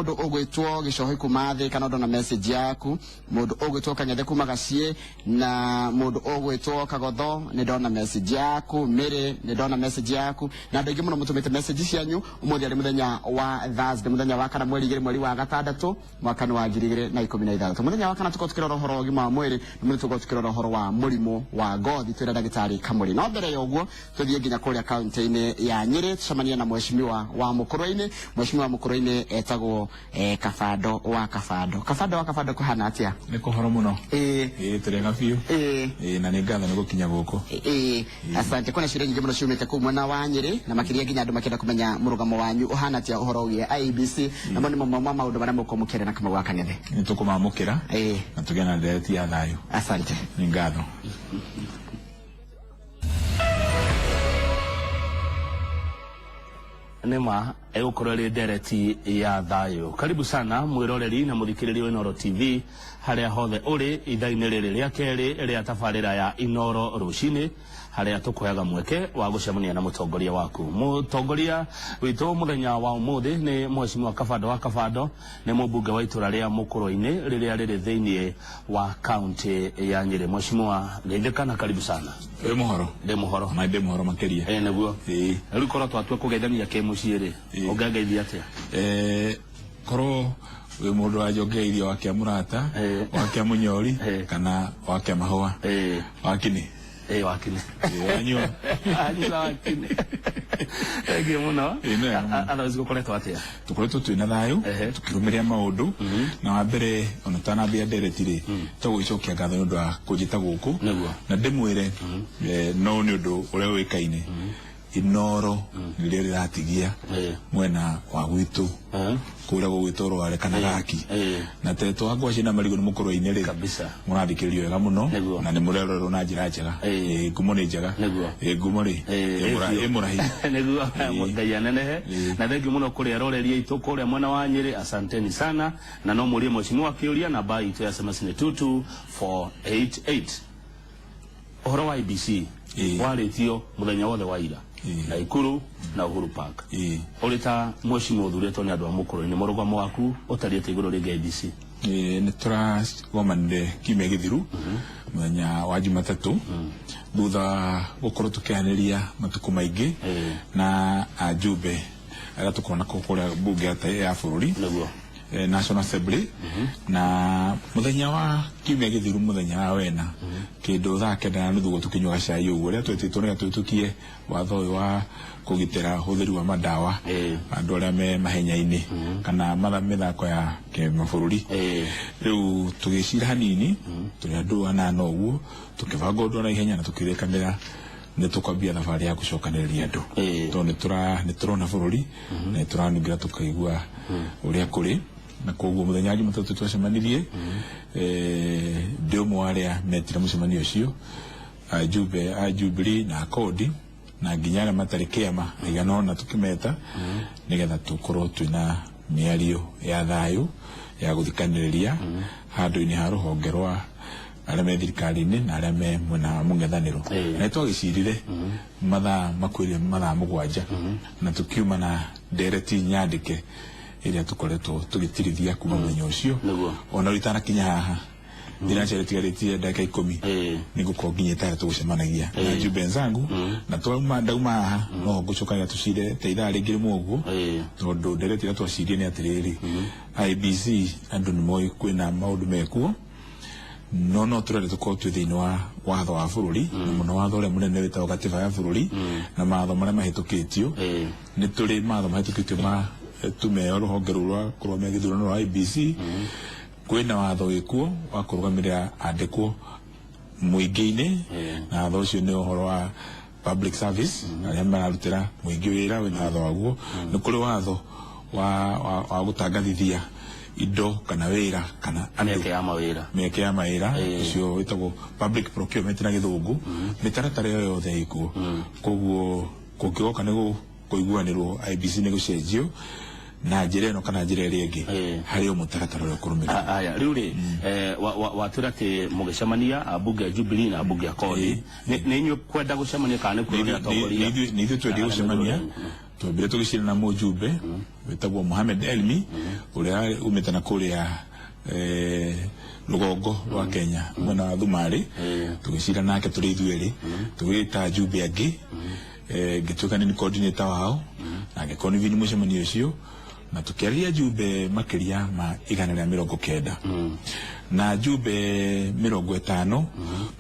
Mũndũ ũgwĩtwo Gĩcohi kuma Thĩka, no ndona message yaku. Mũndũ ũgwĩtwo Kang'ethe kuma Gaciĩ, na mũndũ ũgwĩtwo Kagotho, nĩ ndona message yaku. Mĩrĩ, nĩ ndona message yaku, na andũ aingĩ mũno mũtũmĩte message cianyu. Ũmũthĩ arĩ mũthenya wa Thursday, mũthenya wa kana, mweri 2, mweri wa gatandatũ, mwaka nĩ wa 2016. Mũthenya wa kana tũkorwo tũkĩrora ũhoro wa ũgima wa mwĩrĩ, na mũthĩ tũkorwo tũkĩrora ũhoro wa mũrimũ wa ngothi twĩna ndagĩtarĩ Kamũri. No mbere ya ũguo, tũthiĩ nginya kũrĩa kaunti-inĩ ya Nyĩrĩ, tũcemanie na mheshimiwa wa Mũkũrwe-inĩ. Mheshimiwa wa Mũkũrwe-inĩ etagwo Kabando wa Kabando. Kabando wa Kabando, kũhana atĩa? Nĩ kũhoro mũno. Ĩĩ. Ĩĩ, tũrĩega biũ. Ĩĩ, na nĩ ngatho nĩ gũkinya gũkũ. Ĩĩ, asante. Kwĩna ciũria nyingĩ mũno ciumĩte kũu mwena wa Nyĩrĩ, na makĩria nginya andũ makĩenda kũmenya mũrũgamo wanyu ũhana atĩa ũhoro wĩgiĩ IEBC, namo nĩ mamwe ma maũndũ marĩa mũgũkorwo mũkĩaria na Kamau wa Kang'ethe. Nĩ tũkũmamũkĩra na tũgĩe na ndereti ya thayũ. Asante. Nĩ ngatho. Nĩma ĩgũkorwo ĩrĩ ndereti ya thayũ. Karibu sana mwĩroreri na mũthikĩrĩria wa Inooro TV harĩa hothe ũrĩ ithaa-inĩ rĩrĩ rĩa kerĩ rĩa tabarĩra ya Inooro rũcinĩ, harĩa tũkũheaga mweke wa gũcemania na mũtongoria waku. Mũtongoria witũ mũthenya wa ũmũthĩ nĩ Mheshimiwa Kabando wa Kabando, nĩ mũmbunge wa itũra rĩa Mũkũrwe-inĩ rĩrĩa rĩrĩ thĩinĩ wa kaunti ya Nyĩrĩ. Mheshimiwa, geithĩka na karibu sana. Wĩ mũhoro? Ndĩ mũhoro. Na ndĩ mũhoro makĩria. Ĩ nĩguo. Ĩĩ. Rĩu korwo twatua kũgeithania kĩmũciĩ rĩ, ũngengeithia atĩa? Korwo wĩ mũndũ wa njongeirio wa kĩa mũrata, wa kĩa mũnyori, kana wa kĩa mahũa, wakini. Ĩ, wakini. Ĩ, wanyua. Anyua wakini. Thengiũ mũno. Ĩ, nĩ wega mũno. Otherwise gũkoretwo atĩa? Tũkoretwo twĩ na thayũ, tũkĩrũmĩrĩra maũndũ, na wa mbere ona tũtanambia ndereti rĩ, to gũgĩcokia ngatho nĩ ũndũ wa kũnjĩta gũkũ. Na ndĩmwĩre, no nĩ ũndũ ũrĩa ũĩkaine, Inooro nĩrĩo rĩratigia mwena wa gwitũ kũrĩa gũgwĩtwo Rware kana Gaki, na tetũ wa ngwacĩ na marigũ nĩ Mũkũrwe-inĩ rĩ, mũrathikĩrĩrio wega mũno na nĩ mũrerorerwo na njĩra njega. Ngumo nĩ njega. Ngumo rĩ, ĩ mũrahi. Nĩguo, Ngai anenehe. Na thengiũ mũno kũrĩ eroreri aitũ kũrĩa mwena wa Nyĩrĩ, asanteni sana. Na no mũrie mheshimiwa kĩũria, namba itũ ya SMS nĩ 22488. Ũhoro wa IEBC warĩtio mũthenya wothe wa ira Naikuru na Uhuru Park. Ũrĩ ta mheshimiwa ũthurĩtwo nĩ andũ a Mũkũrwe-inĩ, mũrũgamo waku ũtariĩ atĩa igũrũ rĩgiĩ IEBC? Nĩ tũragomanire kiumia gĩthiru mũthenya wa Jumatatũ, thutha wa gũkorwo tũkĩaranĩria matukũ maingĩ na ajumbe arĩa tũkoragwo nako kũrĩa mbunge ya bũrũri, National Assembly. Na mũthenya wa kiumia gĩthiru, mũthenya wa wena, kĩndũ thaa 9:30 ũguo, tũkĩnyua gacai ũguo, rĩrĩa twetĩtwo nĩgetha tũhĩtũkie watho ũyũ wa kũgitĩra ũhũthĩri wa mandawa andũ arĩa me mahenya-inĩ kana mĩthako ya kĩmabũrũri. Rĩu tũgĩcira hanini tũrĩ andũ anana ũguo, tũkĩbanga ũndũ na ihenya na tũkĩrĩkanĩra nĩ tũkwambia thabarĩ ya gũcokanĩrĩria andũ, tondũ nĩ tũrona bũrũri na nĩ tũranungĩra tũkaigua ũrĩa kũrĩ. Na koguo mũthenya wa Jumatatũ twacemanirie, ndĩ ũmwe wa arĩa metire mũcemanio ũcio, ajumbe a Jubilee na Akodi na nginya arĩa matarĩ kĩama aigana ũna tũkĩmeta, nĩgetha tũkorwo twĩna mĩario ya thayũ ya gũthikanĩrĩria handũ-inĩ ha rũhonge rwa arĩa me thirikari-inĩ na arĩa me mwena wa mũng'ethanĩro. Na nĩ twagĩcirire mathaa makuhĩrĩria mathaa 7, na tũkiuma na ndereti nyandĩke ĩrĩa tũkoretwo tũgĩtirithia kuma mũthenya ũcio. Ona rĩu itanakinya haha, ndĩraca ĩtigarĩtie ndagĩka 10, nĩ ngũkorwo nginyĩte harĩa tũgũcemanagia na jumbe nzangu. Na twauma, ndauma haha, no ngũcoka tũcire ta ithaa rĩngĩ rĩmwe ũguo, tondũ ndereti ĩrĩa twacirie nĩ atĩrĩrĩ, IEBC andũ nĩ moĩ kwĩna maũndũ mekuo, no tũrenda tũkorwo twĩ thĩinĩ wa watho wa bũrũri, na mũno watho ũrĩa mũnene wĩtagwo gatiba ya bũrũri na mawatho marĩa mahĩtũkĩtio. Nĩ tũrĩ mawatho mahĩtũkĩtio ma tume ĩyo, rũhonge rũu rwa kũrũgamĩrĩra gĩthurano rwa IEBC. Kwĩna watho wĩkuo wa kũrũgamĩrĩra andĩkwo mũingĩ-inĩ, na watho ũcio nĩ ũhoro wa public service, arĩa mararutĩra mũingĩ wĩra, wĩna watho waguo. Nĩ kũrĩ watho wa gũtangathithia indo kana wĩra kana andũ, mĩeke ya mawĩra. Mĩeke ya mawĩra, ũcio wĩtagwo public procurement na gĩthũngũ. Mĩtaratara ĩyo yothe ĩkuo. Koguo kũngĩgoka nĩ kũiguanĩrwo IEBC nĩ gũcenjio na njĩra ĩno kana njĩra ĩrĩa ĩngĩ, harĩ o mũtaratara ũrĩa ũkũrũmĩrĩrwo. Aya, rĩu rĩ, watwĩra atĩ mũgĩcemania ambunge a Jubilee na ambunge a CORD, nĩ inyuĩ kwenda gũcemania kana nĩ kwĩrwo nĩ atongoria? Nĩ ithuĩ twendire Arĩa gũcemania. methurĩtwo? Twambire tũgĩcira na mũjumbe wĩtagwo Mohamed Elmi, ũrĩa umĩte na kũrĩa rũgongo rwa Kenya, mwena wa Thumarĩ. Tũgĩcira nake tũrĩ ithuerĩ, tũgĩta ajumbe angĩ, ngĩtuĩka nĩ coordinator wao na ngĩconvene mũcemanio ũcio, na tũkĩarĩria ajumbe makĩria ma 190, na ajumbe 50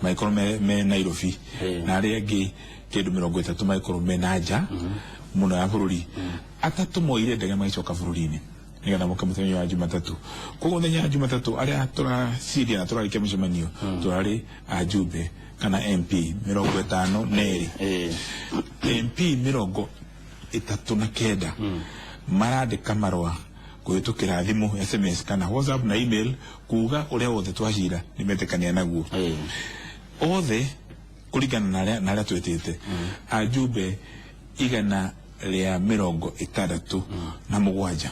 magĩkorwo me Nairobi, na arĩa angĩ kĩndũ 30 magĩkorwo me na nja mũno ya bũrũri. Atatũ moire ndege magĩcoka bũrũri-inĩ nĩgetha moke mũthenya wa Jumatatũ. Koguo mũthenya wa Jumatatũ arĩa tũraciria na tũrarĩkia mũcemanio tũrarĩ ajumbe kana MP 52. MP 39 marandĩka marũa kũhĩtũkĩra thimũ, SMS kana WhatsApp na email, kuga ũrĩa wothe twacira nĩ metĩkania naguo othe kũringana na arĩa twĩtĩte. Ajumbe 167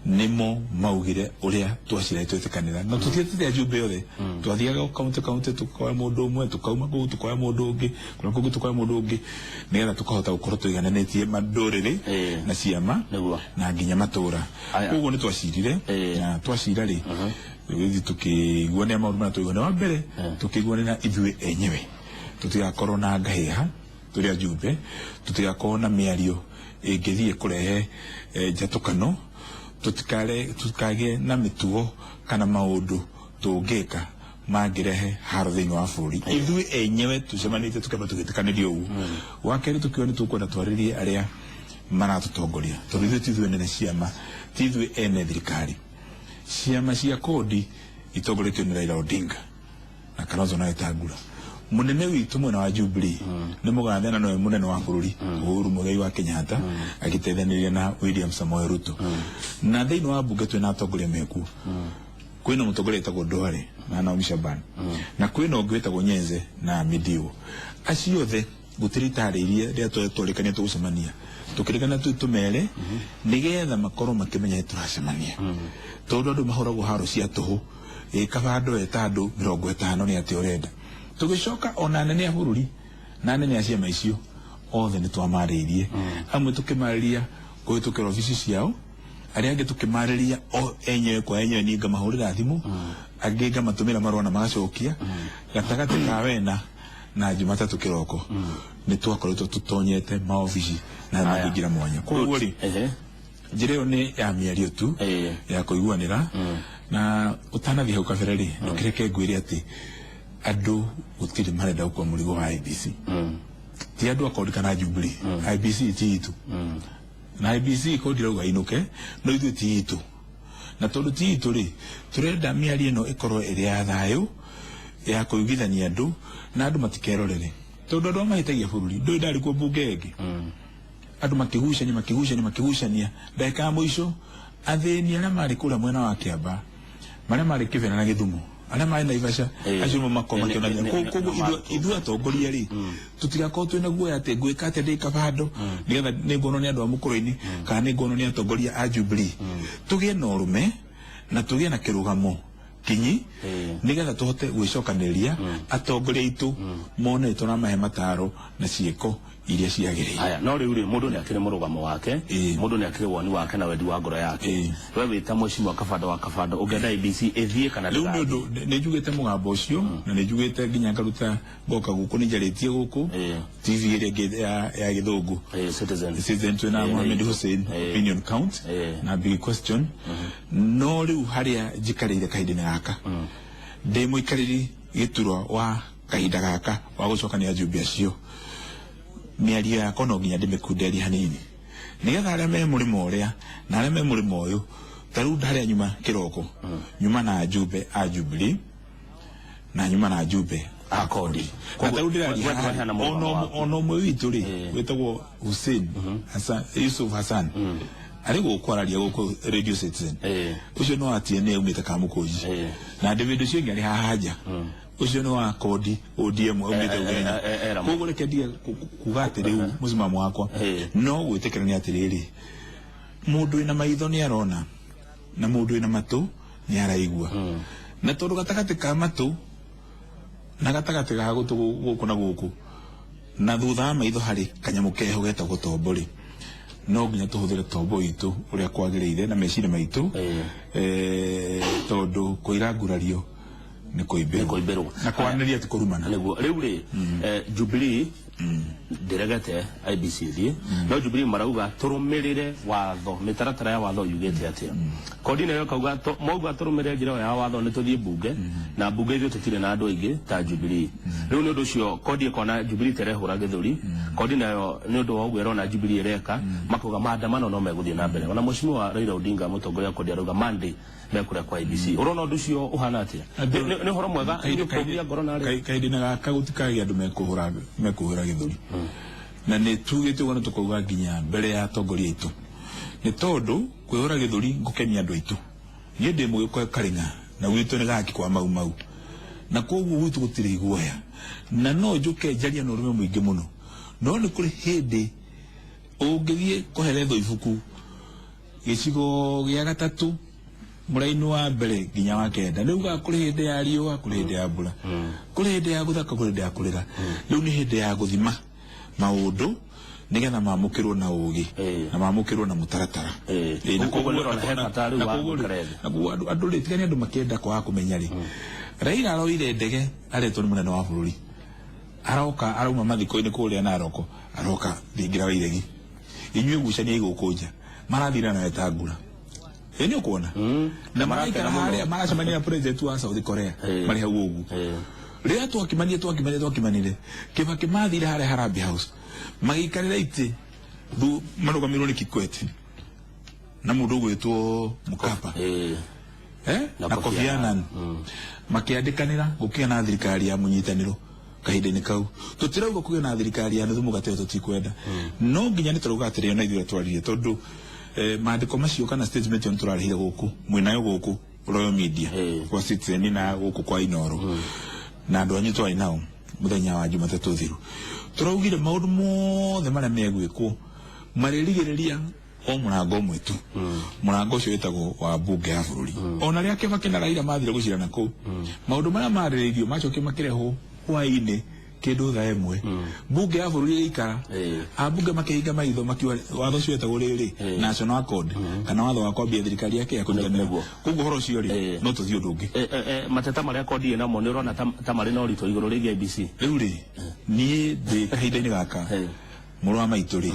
nĩmo maugire ũrĩa twacira twĩtĩkanĩra, na tũtiĩtĩte ajumbe othe. Twathiaga o kaunti kaunti, tukoya mũndũ ũmwe, tukauma kũu tukoya mũndũ ũngĩ, kũrĩa kũngĩ tukoya mũndũ ũngĩ, nĩgetha tũkahota gũkorwo tũigananĩtie mandũrĩrĩ na ciama na nginya matũra. Koguo nĩ twacirire, na twacira rĩ, tũgĩthiĩ tũkĩiguanĩra maũndũ marĩa tũiguanĩra. Wa mbere, tũkĩiguanĩra ithuĩ enyewe tũtigakorwo na ngahĩha tũrĩ ajumbe, tũtigakorwo na mĩario ĩngĩthiĩ kũrehe njatũkano, tũtikagĩe na mĩtugo kana maũndũ tũngĩka mangĩrehe haro thĩinĩ wa bũrũri. Ithuĩ enyewe tũcemanĩtie tũkamba tũgĩtĩkanĩria ũguo. Wa kerĩ, tũkiuga nĩ tũkwenda twarĩrie arĩa maratũtongoria, tondũ ithuĩ ti ithuĩ nene ciama, ti ithuĩ ene thirikari. Ciama cia kodi itongoretio nĩ Raila Odinga na Kalonzo na Wetangula. Munene witũ mwena wa Jubilee nĩ mũgathe na nowe munene wa bũrũri Uhuru Muigai wa Kenyatta, agĩteithanĩria na William Samoei Ruto. Na thĩinĩ wa mbunge twĩna atongoria mekuo. Kwĩna mũtongoria wĩtagwo Duale na Naomi Shaban, na kwĩna ũngĩ wĩtagwo Nyenze na Midiwo. Acio othe gũtirĩ itarĩirie rĩrĩa twarĩkania tũgũcemania, tũkĩrĩkana tu tũmere nĩgetha makorwo makĩmenya nĩ tũracemania, tondũ andũ mahũragwo haro cia tũhũ. Ĩ kabando eta andũ 50 nĩ atĩ ũrenda. Tũgĩcoka ona anene a bũrũri na anene a ciama icio othe nĩ twamarĩirie, amwe tũkĩmarĩria kũhĩtũkĩra obici ciao, arĩa angĩ tũkĩmarĩria o enyewe kwa enyewe. Niĩ ngamahũrĩra thimũ, angĩ ngamatũmĩra marũa na magacokia. Gatagatĩ ka wena na Jumatatũ kĩroko nĩ twakoretwo tũtonyete maobici na mahingira mwanya. Koguo rĩ, njĩra ĩyo nĩ ya mĩario tu ya kũiguanĩra. Na ũtanathiĩ hau kabere rĩ, ndũkĩreke ngwĩre atĩ andũ gũtirĩ marenda gũkua mũrigo wa IEBC. Ti andũ a CORD kana Jubilee. IEBC ti itũ, na IEBC CORD irauga inũke, no ithuĩ ti itũ. Na tondũ ti itũ rĩ, tũrenda mĩario ĩno ĩkorwo ĩrĩ ya thayũ, ya kũiguithania andũ, na andũ matikerorere, tondũ andũ amwe mahĩtagia bũrũri. Ndũĩ ndarĩ kuo mbunge ĩngĩ, andũ makĩgucania makĩgucania makĩgucania, ndagĩka ya mũico athĩni arĩa marĩ kũrĩa mwena wa Kĩamba, marĩa marĩ Kĩbera na Gĩthumo, arĩa marĩ Naivasha, acio nĩmo makorwo makĩona thĩna. Koguo ithuĩ atongoria rĩ, tũtigakorwo twĩna guoya atĩ ngwĩka atĩa ndĩ kabando nĩgetha nĩnguonwo nĩ andũ a mũkũrũ-inĩ kana nĩnguonwo nĩ atongoria a Jubilee. Tũgĩe na ũrũme na tũgĩe na kĩrũgamo kinyi nĩgetha tũhote gwĩcokanĩrĩria, atongoria aitũ mone nĩ tũramahe mataro na ciĩko iria ciagĩrĩire. Haya, no rĩu rĩ, mũndũ nĩ akĩrĩ mũrũgamo wake, mũndũ nĩ akĩrĩ woni wake na wendi wa ngoro yake. We wĩ ta mheshimiwa Kabando wa Kabando, ũngĩenda IEBC ĩthiĩ kana Rĩu nĩ ndĩgathiĩ? ũndũ nĩ njugĩte mũgambo ũcio, na nĩ njugĩte nginya ngaruta ngoka gũkũ, nĩ njarĩtie gũkũ TV ĩrĩa ĩngĩ ya gĩthũngũ. Citizen. Citizen, twĩna Mohamed Hussein, opinion count na big question. No rĩu harĩa njikarĩire kahinda-inĩ gaka, ndĩ mũikarĩri gĩturwa wa kahinda gaka wa gũcokania njumbe acio, mĩario yakwa no nginya ndĩmĩkunderie hanini nĩgetha arĩa me mũrĩmo ũrĩa na arĩa me mũrĩmo ũyũ. Ta rĩu harĩa nyuma kĩroko, nyuma na njumbe a Jubilee na nyuma na njumbe a CORD. Na ta rĩu ndĩraria We haha, tũraheana mũrũgamo waku. ona ũmwe witũ rĩ, wĩtagwo Hussein Hassan, Yusuf Hassan, arĩ gũkũ araria gũkũ Radio Citizen. Ũcio no atie nĩ aumĩte Kamũkũnji. Na David ũcio ũngĩ arĩ haha nja, ũcio nĩ wa CORD ODM, aumĩte Ugenya. Era Koguo reke ndige kuga atĩ rĩu mũsimamo wakwa no gwĩtĩkĩra nĩ atĩrĩrĩ, mũndũ wĩna maitho nĩ arona na mũndũ wĩna matũ nĩ araigua, na tondũ gatagatĩ ka matũ na gatagatĩ ga gũtũ gũkũ na gũkũ na thutha wa maitho harĩ kanyamũ keho getagwo tombo rĩ. No nginya tũhũthĩre tombo witũ ũrĩa kwagĩrĩire na meciria maitũ, tondũ kũira ngurario nĩ kũimbĩrwo. Nĩ kũimbĩrwo. Na kwaranĩria ti kũrumana. Nĩguo rĩu rĩ, Jubilee ndĩregete IEBC ĩthiĩ, no Jubilee marauga tũrũmĩrĩre watho, mĩtaratara ya watho yugĩte atĩa? Kodi nayo ĩkauga mauga tũrũmĩrĩre njĩra ĩyo ya watho nĩ tũthiĩ mbunge, na mbunge ithuĩ tũtirĩ na andũ aingĩ ta Jubilee. Rĩu nĩ ũndũ ũcio kodi ĩkona Jubilee ta ĩrehũra gĩthũri. Kodi nayo nĩ ũndũ wa ũguo ĩrona Jubilee ĩreka, makauga maandamano no megũthiĩ na mbere. Ona Mheshimiwa Raila Odinga, mũtongoria wa kodi, arauga Monday mekũrĩa kwa IEBC. Ũrona ũndũ ũcio ũhana atĩa? Nĩ ũhoro mwega inyuĩ kũmia ngoro narĩ? Kahinda-inĩ gaka gũtikagĩa andũ mekũhũra gĩthũri, na nĩ tugĩte ũguo na tũkauga nginya mbere ya atongoria aitũ, nĩ tondũ kwĩhũra gĩthũri ngũkenia andũ aitũ. Niĩ ndĩ Mũgĩkũyũ Karĩng'a, na gwitũ nĩ gaki kwa Mau Mau, na koguo gwitũ gũtirĩ iguoya, na no njũke njarie na ũrũme mũingĩ mũno, no nĩ kũrĩ hĩndĩ ũngĩthiĩ kũherethwo ibuku gĩcigo gĩa gatatũ mũraini wa mbere nginya wa kenda, nĩ ugaga kũrĩ hĩndĩ ya riũa, kũrĩ hĩndĩ ya mbura, kũrĩ hĩndĩ ya gũthaka, kũrĩ hĩndĩ ya kũrĩra. Rĩu nĩ hĩndĩ ya gũthima maũndũ nĩgetha mamũkĩrwo na ũgĩ na mamũkĩrwo na mũtaratara. Na Ũguo nĩ ũrona he bata rĩu na wa koguo rĩ, gũikara thĩ. Na koguo andũ rĩ, tiga nĩ andũ makĩenda kwaga kũmenya rĩ, Raila aroire ndege aretwo nĩ mũnene wa bũrũri, aroka arauma mathiko-inĩ kũrĩa Naroko, aroka thingira wa iregi, inyuĩ gucania igũkũ nja marathira na Wetangula, ĩ nĩ ũkuona na maraikara harĩa maracemania na president wa South Korea, marĩ hau ũguo. Rĩrĩa twakimanire Kibaki mathire harĩa Harambee House, magĩikarĩra itĩ marũgamĩrĩirwo nĩ Kikwete na mũndũ ũgwĩtwo Mkapa, Na na Kofi Kofi Annan. Annan, makĩandĩkanĩra gũkĩgĩa na thirikari ya mũnyitanĩro. Kahinda-inĩ kau tũtirauga kũgĩa na thirikari ya nuthu mũgate, ĩyo tũtikwenda, no nginya nĩ tũrauga atĩrĩ, ona ithuĩ twaririe, tondũ maandĩko macio kana statement ĩyo nĩ tũrarehire gũkũ mwĩnayo gũkũ Royal Media, kwa Citizen na gũkũ kwa Inoro, na andũ anyu twarĩ nao mũthenya wa Jumatatũ thiru. Tũraugire maũndũ mothe marĩa megwĩkwo marĩrigĩrĩria o mũrango ũmwe tu, mũrango ũcio wĩtagwo wa mbunge ya bũrũri. Ona rĩrĩa Kibaki na Raila mathire gũcirana kũu, maũndũ marĩa marĩrĩirio macokio makĩrehwo hwaĩ-inĩ kĩndũ thaa 1, mbunge ya bũrũri ĩgĩikara, ambunge makĩhinga maitho, makiuga watho ũcio wetagwo rĩrĩ National Accord, kana watho wa kwambia thirikari yake ya kũnyitanĩra. Koguo ũhoro ũcio rĩ, no tũthiĩ ũndũ ũngĩ. Mateta marĩa kodi ĩnamo nĩ ũrona ta marĩ na ũritũ igũrũ rĩgiĩ IEBC? Rĩu rĩ, niĩ ndĩ kahinda-inĩ gaka, mũrũ wa maitũ rĩ,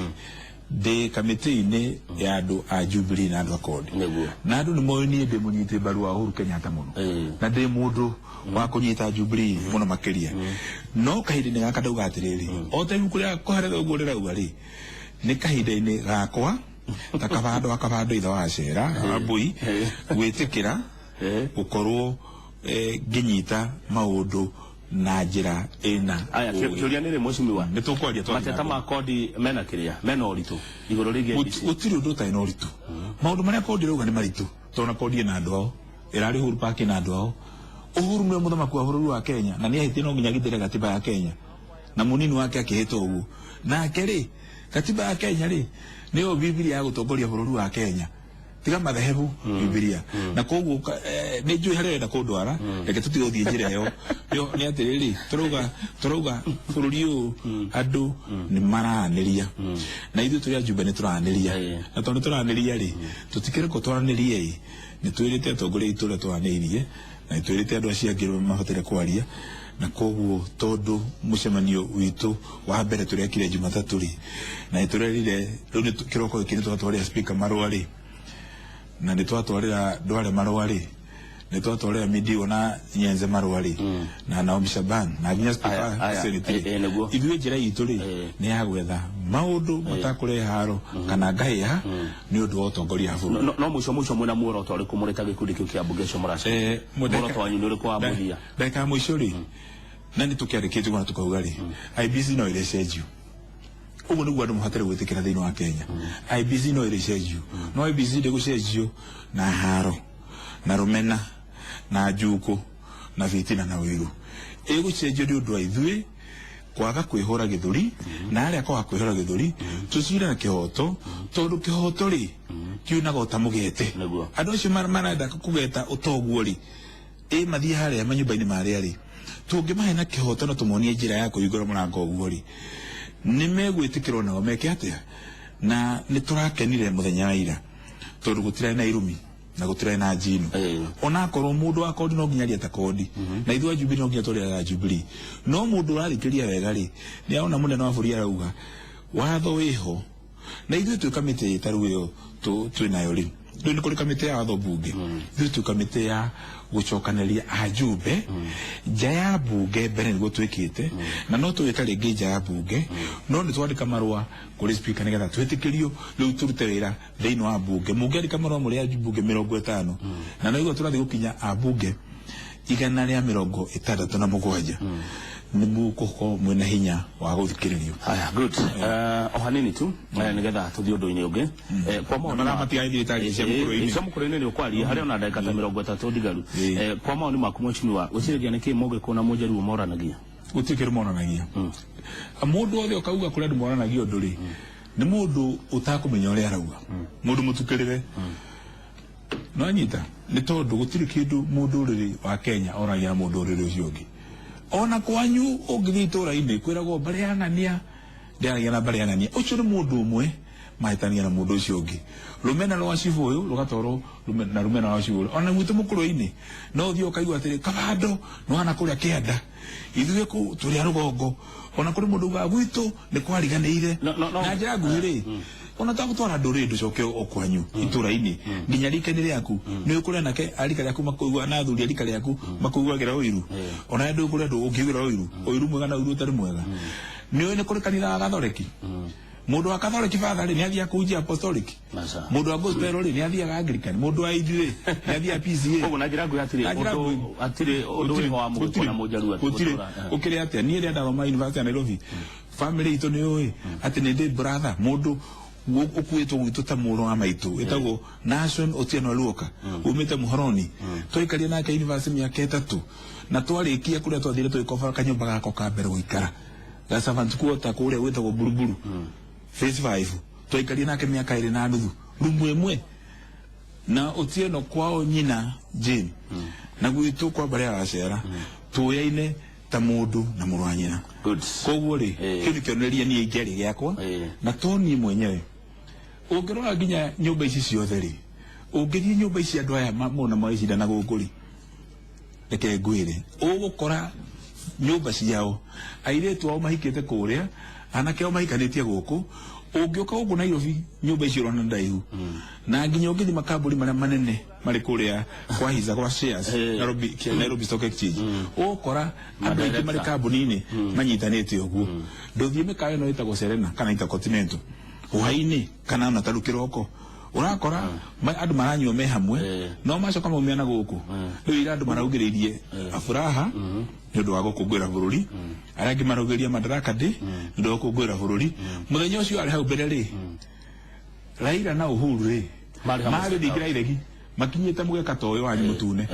ndĩ kamĩtĩ-inĩ ya andũ a Jubilee na andũ a CORD, na andũ nĩ moĩ niĩ ndĩ mũnyiti mbaru wa Uhuru Kenyatta mũno, na ndĩ mũndũ wa kũnyita Jubilee mũno makĩria, no kahinda-inĩ gaka ndauga atĩrĩrĩ, o ta ibuku rĩa kũherera ũguo rĩrauga rĩ, nĩ kahinda-inĩ gakwa ta kabando akabando ithe wa cera wa mbui gwĩtĩkĩra gũkorwo ngĩnyita maũndũ na njĩra ĩna Aya, ũũgĩ. Kĩũria nĩ rĩ, mheshimiwa, Nĩ tũkwaria twathiĩ na mateta mbere. ma kodi mena kĩrĩa mena ũritũ igũrũ rĩgiĩ IEBC? Gũtirĩ ũndũ ũtarĩ na ũritũ. Maũndũ marĩa kodi ĩrauga nĩ maritũ, tondũ na kodi ĩna andũ ao, ĩrarĩ Uhuru Park ĩna andũ ao. Uhuru nĩwe mũthamaki wa bũrũri wa Kenya, na nĩ ahĩtie, no nginya agitĩre gatiba ya Kenya, na mũnini wake akĩhĩta ũguo nake rĩ, gatiba ya Kenya rĩ, nĩyo Bibilia ya gũtongoria bũrũri wa Kenya, tiga madhehebu, Bibilia. Na koguo nĩ njũĩ harĩa ũrenda kũndwara, reke tũtige gũthiĩ njĩra ĩyo. Yo nĩ atĩrĩrĩ, tũrauga bũrũri ũyũ andũ nĩ maranĩria, na ithuĩ tũrĩ ajumbe nĩ tũranĩria, na tondũ nĩ tũranĩria rĩ, tũtikĩrekwo twaranĩrie ĩ. Nĩ twĩrĩte atongoria aitũ ũrĩa twaranĩirie, na nĩ twĩrĩte andũ acio angĩ mabataire kwaria, na koguo tondũ mũcemanio witũ wa mbere tũrekire Jumatatũ rĩ, na nĩ tũrerire rĩu nĩ kĩroko gĩkĩ nĩ twatwarĩra speaker marũa rĩ, na nĩ twatwarĩra Ndwale marũa rĩ, nĩ twatwarĩra Midiwo na Nyenze marũa rĩ, na Naomi Shaban na nginya speaker Aya, aya, Senate rĩ. Nĩguo. Ithuĩ njĩra itũ rĩ, nĩ ya gwetha maũndũ matakũrehe haro kana ngahĩha nĩ ũndũ wa ũtongoria wa bũrũri. No mũico mũico, mwĩna muoroto ũrĩkũ mũrĩ ta gĩkundi kĩu kĩa mbunge icio mũraca? Muoroto wanyu nĩ ũrĩkũ wa mũthia? Ndagĩka ya mũico rĩ, na nĩ tũkĩandĩkĩte na tũkauga rĩ, IEBC no ĩrĩcenjio. Ũguo nĩguo andũ mabatare gwĩtĩkĩra thĩinĩ wa Kenya. IEBC no ĩrĩcenjio, no IEBC ndĩgũcenjio na haro na rũmena na njukũ na bitina na ũiru. Ĩgũcenjio nĩ ũndũ wa ithuĩ kwaga kwĩhũra gĩthũri, na arĩa kwaga kwĩhũra gĩthũri tũcire na kĩhoto, tondũ kĩhoto rĩ kiunaga ũta mũgete. Andũ acio marenda kũgeta ũtoguo rĩ, ĩ mathiĩ harĩa manyũmba-inĩ marĩa rĩ, tũngĩmahe na kĩhoto na tũmonie njĩra ya kũhingũra mũrango ũguo rĩ, nĩ megwĩtĩkĩrwo nao meke atĩa. Na nĩ tũrakenire mũthenya wa ira tondũ gũtirarĩ na irumi na gũtirarĩ na njino. Onakorwo mũndũ wa kondi no nginya arie ta kondi, na ithuĩ a Jubilee no nginya twarĩaga Jubilee, no mũndũ ũrathikĩrĩria wega rĩ, nĩ arona mũnene wa bũrũri arauga watho wĩho, na ithuĩ twĩ kamĩtĩ ta rĩu ĩyo twĩ nayo rĩ, rĩu nĩ kũrĩ kamĩtĩ ya watho mbunge, ithuĩ twĩ kamĩtĩ ya gũcokanĩria ajumbe nja ya mbunge mbere nĩguo twĩkĩte, na no tũgĩka rĩngĩ nja ya mbunge, no nĩ twandĩka marũa kũrĩ speaker nĩgetha twĩtĩkĩrio rĩu tũrute wĩra thĩinĩ wa mbunge. Mũngĩandĩka marũa mũrĩ ambunge 50, na no igua tũrathiĩ gũkinya ambunge 167, nĩ mũgũkorwo mwĩna hinya wa gũthikĩrĩrio. Haya, good. O hanini tu, nigetha tuthie ũndũ-inĩ ũngĩ. Kwa maoni Na marĩa matigathiĩ cia mũkũrũ-inĩ. Cia mũkũrũ-inĩ nĩ ũkwaria harĩa ona ndagĩka ta 30 ndigaru. Kwa maoni maku mheshimiwa, gwĩciragia nĩkĩ mũgĩkũyũ na mũjaruo moranagia? Gũtirĩ kĩndũ monanagia. Mũndũ wothe ũkauga kũrĩ andũ monanagia ũndũ rĩ, nĩ mũndũ ũtakũmenya ũrĩa arauga, mũndũ mũtukĩrĩre. No nyita nĩ tondũ gũtirĩ kĩndũ mũndũ ũrĩrĩ wa Kenya oragia na mũndũ ũrĩrĩ ũcio ũngĩ. Ona kwanyu ũngĩthiĩ itũũra-inĩ kwĩragwo mbarĩ ya ng'ania ndĩaragia na mbarĩ ya ng'ania, ũcio nĩ mũndũ ũmwe mahĩtania na mũndũ ũcio ũngĩ. Rũmena rwa cibũ ũyũ rũgatwarwo na rũmena rwa cibũ ũyũ. Ona gwitũ mũkũrũ-inĩ no ũthiĩ ũkaigua atĩrĩ kabando nĩwana kũrĩa kĩanda, ithuĩ kũu tũrĩ a rũgongo. Ona kũrĩ mũndũ ugaga gwitũ nĩ kwariganĩire. No, no, no. Na njĩra nguhĩ rĩ, ona tagũtwara ndũrĩrĩ ndũcoke o kwanyu itũũra-inĩ nginya rika-inĩ rĩaku, nĩ ũkũrĩa nake a rika rĩaku makũigua na athuri a rika rĩaku makũiguagĩra ũiru. Ona ndũ kũrĩa andũ ũngĩiguĩra ũiru, ũiru mwega na ũiru ũtarĩ mwega. Nĩ ũĩ nĩ kũrĩ kanitha wa Gathoreki, mũndũ wa Gathoreki father rĩ, nĩ athiaga kũhunjia apostolic, mũndũ wa gospel rĩ, nĩ athiaga Anglican, mũndũ wa ID rĩ, nĩ athiaga PCA. Koguo na njĩra nguhĩ hatirĩ Na njĩra ũndũ nguhĩ. hatirĩ ũndũ wĩho wa mũgĩkũyũ na mũjaruo atĩ gũtirĩ. gũtũra, Ũkĩrĩ atĩa niĩ rĩrĩa ndathoma University ya Nairobi, family itũ nĩ ũĩ atĩ nĩ ndĩ brother mũndũ ũkuĩtwo gwitũ ta mũrũ wa maitũ wĩtagwo Nation Otieno Luoka, umĩte Muhoroni. Twaikaria nake university mĩaka 3, na twarĩkia kũrĩa twathire tũgĩkobora kanyũmba gako ka mbere gũikara ga servant quarter kũrĩa gwĩtagwo Buruburu phase 5. Twaikaria nake mĩaka 2.5 rumu ĩmwe na Otieno kwao nyina Jane, na gwitũ kwa mbarĩ ya Wacera tũyaine ta mũndũ na mũrũ wa nyina. Good. Koguo rĩ, kĩu nĩ kĩonereria niĩ ingĩarĩ gĩakwa, na to niĩ mwenyewe. Ũngĩrora nginya nyũmba ici ciothe rĩ, ũngĩthiĩ nyũmba ici andũ aya mona magĩcindana gũkũ rĩ, reke ngwĩre, ũgũkora nyũmba ciao airĩtu ao mahikĩte kũrĩa, anake ao mahikanĩtie gũkũ. Ũngĩũka gũkũ Nairobi nyũmba icio ũrona ndaihu, na nginya ũngĩthiĩ makambuni marĩa manene marĩ kũrĩa kwa hisa kwa shares Nairobi, Nairobi Stock Exchange, ũgũkora andũ aingĩ marĩ kambuni-inĩ manyitanĩte ũguo. Ndũthiĩ mĩkawa ĩno ĩtagwo Serena kana Intercontinental hwaĩ-inĩ kana ona taru kĩroko, ũrakora andũ maranyua me hamwe, no macoka maumia na gũkũ. Rĩu ira andũ maraugĩrĩirie Afuraha nĩ ũndũ wa gũkũngũĩra bũrũri, arĩa angĩ maraugĩrĩria Madaraka Day nĩ ũndũ wa gũkũngũĩra bũrũri. Mũthenya ũcio arĩ hau mbere rĩ, Raila na Uhuru rĩ, Marĩ hamwe. marĩ thingira iregi makinyĩte mũgeka ta ũyũ wanyu mũtune,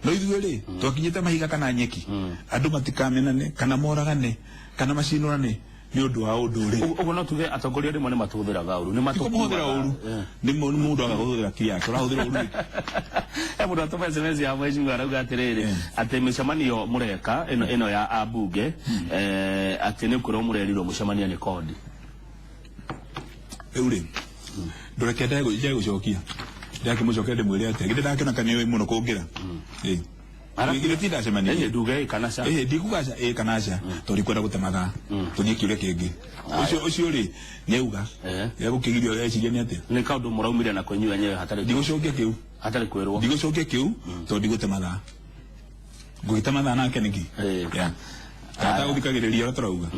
no ithuĩ rĩ, twakinyĩte mahiga kana nyeki. Andũ matikamenane kana moragane kana macinũrane nĩ ũndũ wa ũndũ rĩ. Ũguo no tuge atongoria rĩmwe nĩ matũhũthĩraga ũru, nĩ Kũmũhũthĩra ũru nĩ mũndũ aga kũhũthĩra akili yake, ũrahũthĩra ũru nĩkĩ? He mũndũ atũma SMS ya mheshimiwa arauga atĩrĩrĩ, atĩ mĩcemanio mũreka ĩno ya ambunge, atĩ nĩ kwĩrwo mũrerirwo mũcemanie nĩ kodi. Rĩu rĩ, ndũreke ndege gũcokia ndakĩmũcokia ndĩmwĩre atĩa, githĩ ndakĩona kana nĩũĩ mũno kũngĩra. Githĩ ti ndacemanirie? Nduge ĩ kana ca. Ndikuga ca ĩ kana ca, tondũ ndikwenda gũte mathaa, tũthiĩ kĩũria kĩngĩ. Ũcio rĩ, nĩauga egũkĩgirio eciria nĩ atĩa? Nĩ kaũndũ mũraumire nako inyuĩ enyewe hatarĩ Ndigũcokia kĩu. hatarĩ kwĩrwo. Ndigũcokia kĩu tondũ ndigũte mathaa. Ngũgĩte mathaa nake nĩkĩ? Yeah. Tata gũthikagĩrĩria ũrĩa tũrauga.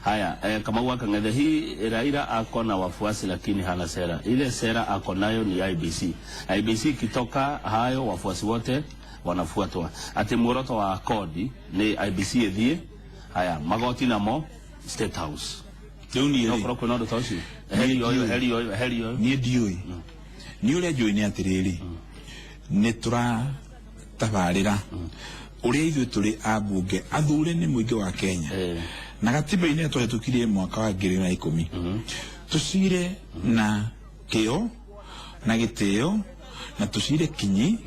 Haya, Kamau wa Kang'ethe, hii Raila ako na wafuasi lakini hana sera. Ile sera ako nayo ni IBC. IBC ikitoka hayo wafuasi wote wanafuatwa. Ati muoroto wa kodi ni IBC ĩthiĩ. Haya, magoti namo State House. Rĩu niĩ No rĩ, korwo kwĩna ũndũ ta ũcio. Heri ũyũ, heri ũyũ, heri ũyũ. Niĩ ndiũĩ. Niĩ ũrĩa njũĩ nĩ atĩrĩrĩ, nĩ tũratabarĩra ũrĩa ithuĩ tũrĩ ambunge athure nĩ mũingĩ wa Kenya, na gatiba-inĩ twahĩtũkirie mwaka wa 2010, tũcire na kĩo na gĩtĩo na tũcire kinyi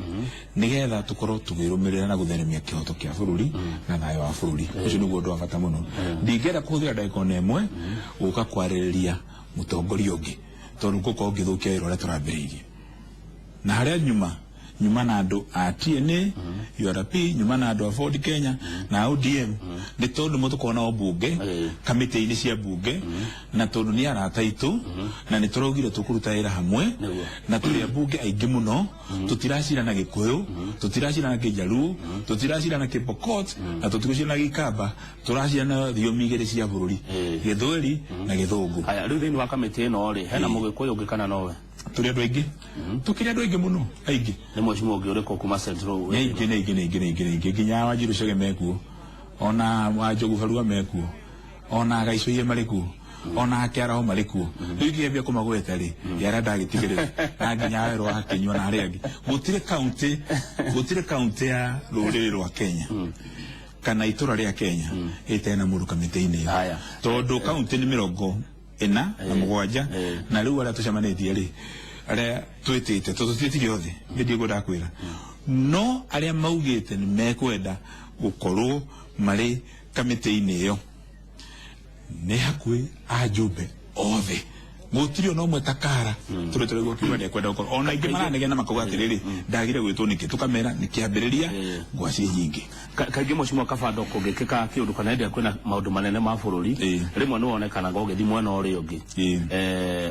nĩgetha tũkorwo tũkĩrũmĩrĩra na gũtheremia kĩhoto kĩa bũrũri na thayũ wa bũrũri. Ũcio nĩguo ũndũ wa bata mũno. Ndingĩenda kũhũthĩra ndagĩka ona ĩmwe gũka kwarĩrĩria mũtongoria ũngĩ. Tondu ngũkorwo ngĩthũkia wĩra ũrĩa tũrambĩrĩirie. Na harĩa nyuma nyuma na andũ a TNA, URP, nyuma na andũ a Ford Kenya na ODM, nĩ tondũ mo tũkoragwo nao mbunge, kamĩtĩ-inĩ cia mbunge, na tondũ nĩ arata aitũ na nĩ tũraugire tũkũruta wĩra hamwe. Nĩguo. Na tũrĩ ambunge aingĩ mũno, tũtiracira na Gĩkũyũ, tũtiracira na Kĩjaruo, tũtiracira na Kĩpokot, na tũtigũcira na Gĩkamba, tũracira na thiomi igĩrĩ cia bũrũri, Gĩthweri na Gĩthũngũ. Haya, rĩu thĩinĩ wa kamĩtĩ ĩno rĩ, hena mũgĩkũyũ ũngĩ kana nowe? Tũrĩ andũ aingĩ, tũkĩrĩ andũ aingĩ mũno, aingĩ. Nĩ mheshimiwa ũngĩ ũrĩkũ kuma Central? Nĩ aingĩ, nĩ aingĩ, nĩ aingĩ, nĩ aingĩ, nĩ aingĩ, nginya Wanjiru Chege mekuo, ona Wanjogu Barua mekuo, ona Gaicũiye marĩ kuo, ona Kĩaraho marĩ kuo. Rĩu ingĩambia kũmagweta rĩ, yara ndagĩtigĩrĩra na nginya Werũ wa Kĩnyua na arĩa angĩ. Gũtirĩ kaunti, gũtirĩ kaunti ya rũrĩrĩ rwa Kenya kana itũra rĩa Kenya ĩtarĩ na mũndũ kamĩtĩ-inĩ ĩyo. Haya. Tondũ kaunti nĩ 47, na rĩu arĩa tũcemanĩtie rĩ, arĩa twĩtĩte, tondũ tũtiĩtire othe, nĩ ndikwenda kwĩra, no arĩa maugĩte nĩ mekwenda gũkorwo marĩ kamĩtĩ-inĩ ĩyo nĩ hakuhĩ ajumbe othe, gũtirĩ ona ũmwe takara tũrĩ tũraigua kiuga ndekwenda gũkorwo. Ona aingĩ maranegena makauga atĩrĩrĩ, ndagire gwĩtwo nĩkĩ? Tũkamera nĩ kĩambĩrĩria, ngwaci nyingĩ. Kaingĩ mheshimiwa Kabando, kũngĩkĩka kĩũndũ kana hĩndĩ ĩrĩa kwĩna maũndũ manene ma bũrũri, rĩmwe nĩ wonekanaga ũgĩthiĩ mwena ũrĩa ũngĩ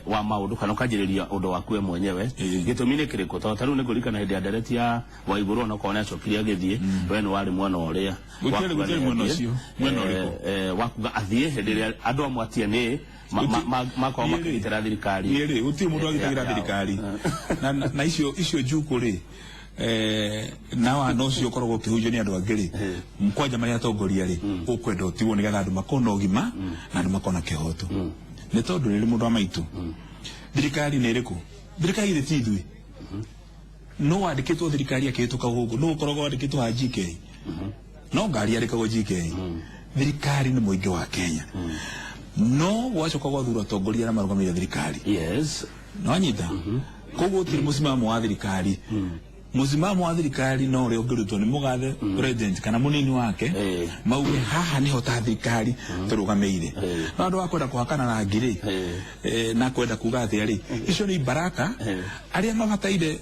wa maũndũ kana ũkanjĩrĩria ũndũ waku we mwenyewe. Gĩtũmi nĩ kĩrĩkũ? Tondũ ta rĩu nĩ ngũririkana hĩndĩ ya ndereti ya Waigũrũ, onakorwo nĩ acokire agĩthiĩ, we nĩ warĩ mwena ũrĩa Gũtiarĩ wakuga gũtiarĩ nĩ mwena athiĩ. ũcio. Mwena ũrĩkũ? Wakuga athiĩ hĩndĩ ĩrĩa andũ amwe a TNA makorwo Niĩ rĩ, makĩgitĩra thirikari. Niĩ rĩ, gũtirĩ mũndũ agitagĩra yao. Thirikari na icio njukũ rĩ, na wana ũcio ũkoragwo ũkĩhunjio nĩ andũ angĩ rĩ, kwanja marĩa atongoria rĩ, ũkwenda ũtigwo nĩgetha andũ makona ũgima na andũ makona kĩhoto. Nĩ tondũ rĩrĩ, mũndũ wa maitũ, thirikari nĩ ĩrĩkũ? Thirikari githĩ ti ithuĩ? No wandĩkĩtwo thirikari akĩhĩtũka gũkũ, no ũkoragwo wandĩkĩtwo ha GK, no ngari yandĩkagwo GK. Thirikari nĩ mũingĩ wa Kenya, no gwacoka gwathurwo atongoria arĩa marũgamĩrĩire thirikari. Nĩwanyita? Koguo gũtirĩ mũsimamo wa thirikari. Mũsimamo wa thirikari no ũrĩa ũngĩrutwo nĩ mũgathe president kana mũnini wake, mauge haha nĩho ta thirikari tũrũgamĩire. No andũ a kwenda kũhakana rangi rĩ, na kwenda kuga atĩa rĩ, icio nĩ baraka arĩa mabataire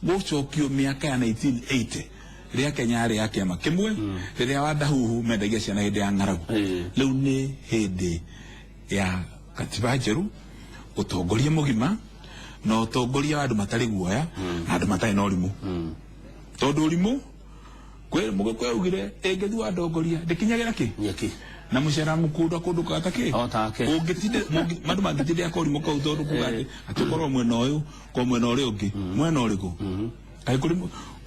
gũcokio mĩaka ya 1980 rĩrĩa Kenya yarĩ ya kĩama kĩmwe, rĩrĩa Wadahuhu mendagia ciana hĩndĩ ya ng'aragu. Rĩu nĩ hĩndĩ ya katiba njerũ, ũtongoria mũgima na ũtongoria wa andũ matarĩ guoya na andũ matarĩ na ũrimũ, tondũ ũrimũ kwĩ mũgĩkũyũ augire ĩngĩthua ndongoria ndĩkinyagĩra kĩ Nyeki. Na mũcera mũkunda kũndũ gata kĩ. O take. Ũngĩtinde andũ mangĩtindĩa korimũ kau, tondũ kuga atĩ atĩ ũkorwo mwena ũyũ ko mwena ũrĩa ũngĩ, mwena ũrĩkũ? Kaĩ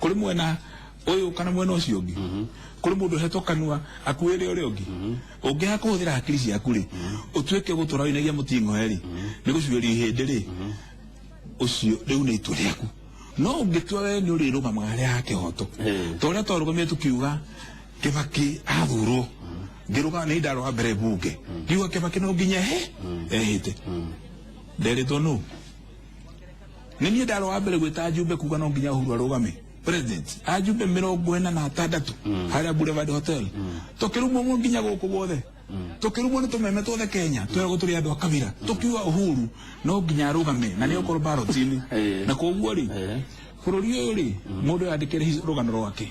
kũrĩ mwena ũyũ kana mwena ũcio ũngĩ? Kũrĩ mũndũ ũhetwo kanua akuĩre ũrĩa ũngĩ? Ũngĩaga kũhũthĩra hakiri ciaku rĩ, ũtuĩke gũtũra wĩnagia mũting'oe rĩ, nĩ gũcuĩria ihĩndĩ rĩ, ũcio rĩu nĩ itua rĩaku. No ũngĩtua we nĩ ũrĩrũgamaga harĩa ha kĩhoto, ta ũrĩa twarũgamire tũkiuga Kĩbaki athurwo, ngĩrũgama nĩ ndarũga mbere mbunge ngiuga Kĩbaki no nginya he ehĩte nderĩtwo nũ. Nĩ niĩ ndarũga mbere gwĩta njumbe kuga no nginya Uhuru arũgame president, ajumbe 46 harĩa Boulevard Hotel, tũkĩrumwo mũno nginya gũkũ guothe, tũkĩrumwo nĩ tũmeme tuothe Kenya, tweragwo tũrĩ andũ a kabira, tũkiuga Uhuru no nginya arũgame na nĩ okorwo ballot-inĩ. Na koguo rĩ, bũrũri ũyũ rĩ, mũndũ yandĩkĩre rũgano rwake,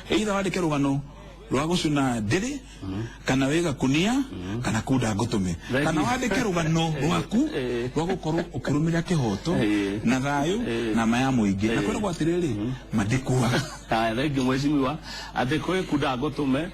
either wandĩke rũgano rwa gũcũna ndĩrĩ kana wĩ gakunia kana kunda ngũtũme, Thank kana you. wandĩke rũgano rwaku rwa gũkorwo ũkĩrũmĩrĩra kĩhoto na thayũ na ma ya mũingĩ, na kwĩragwo atĩrĩrĩ, mandĩkuaga. Haya, thank you mheshimiwa. Atĩ kwĩ kunda ngũtũme,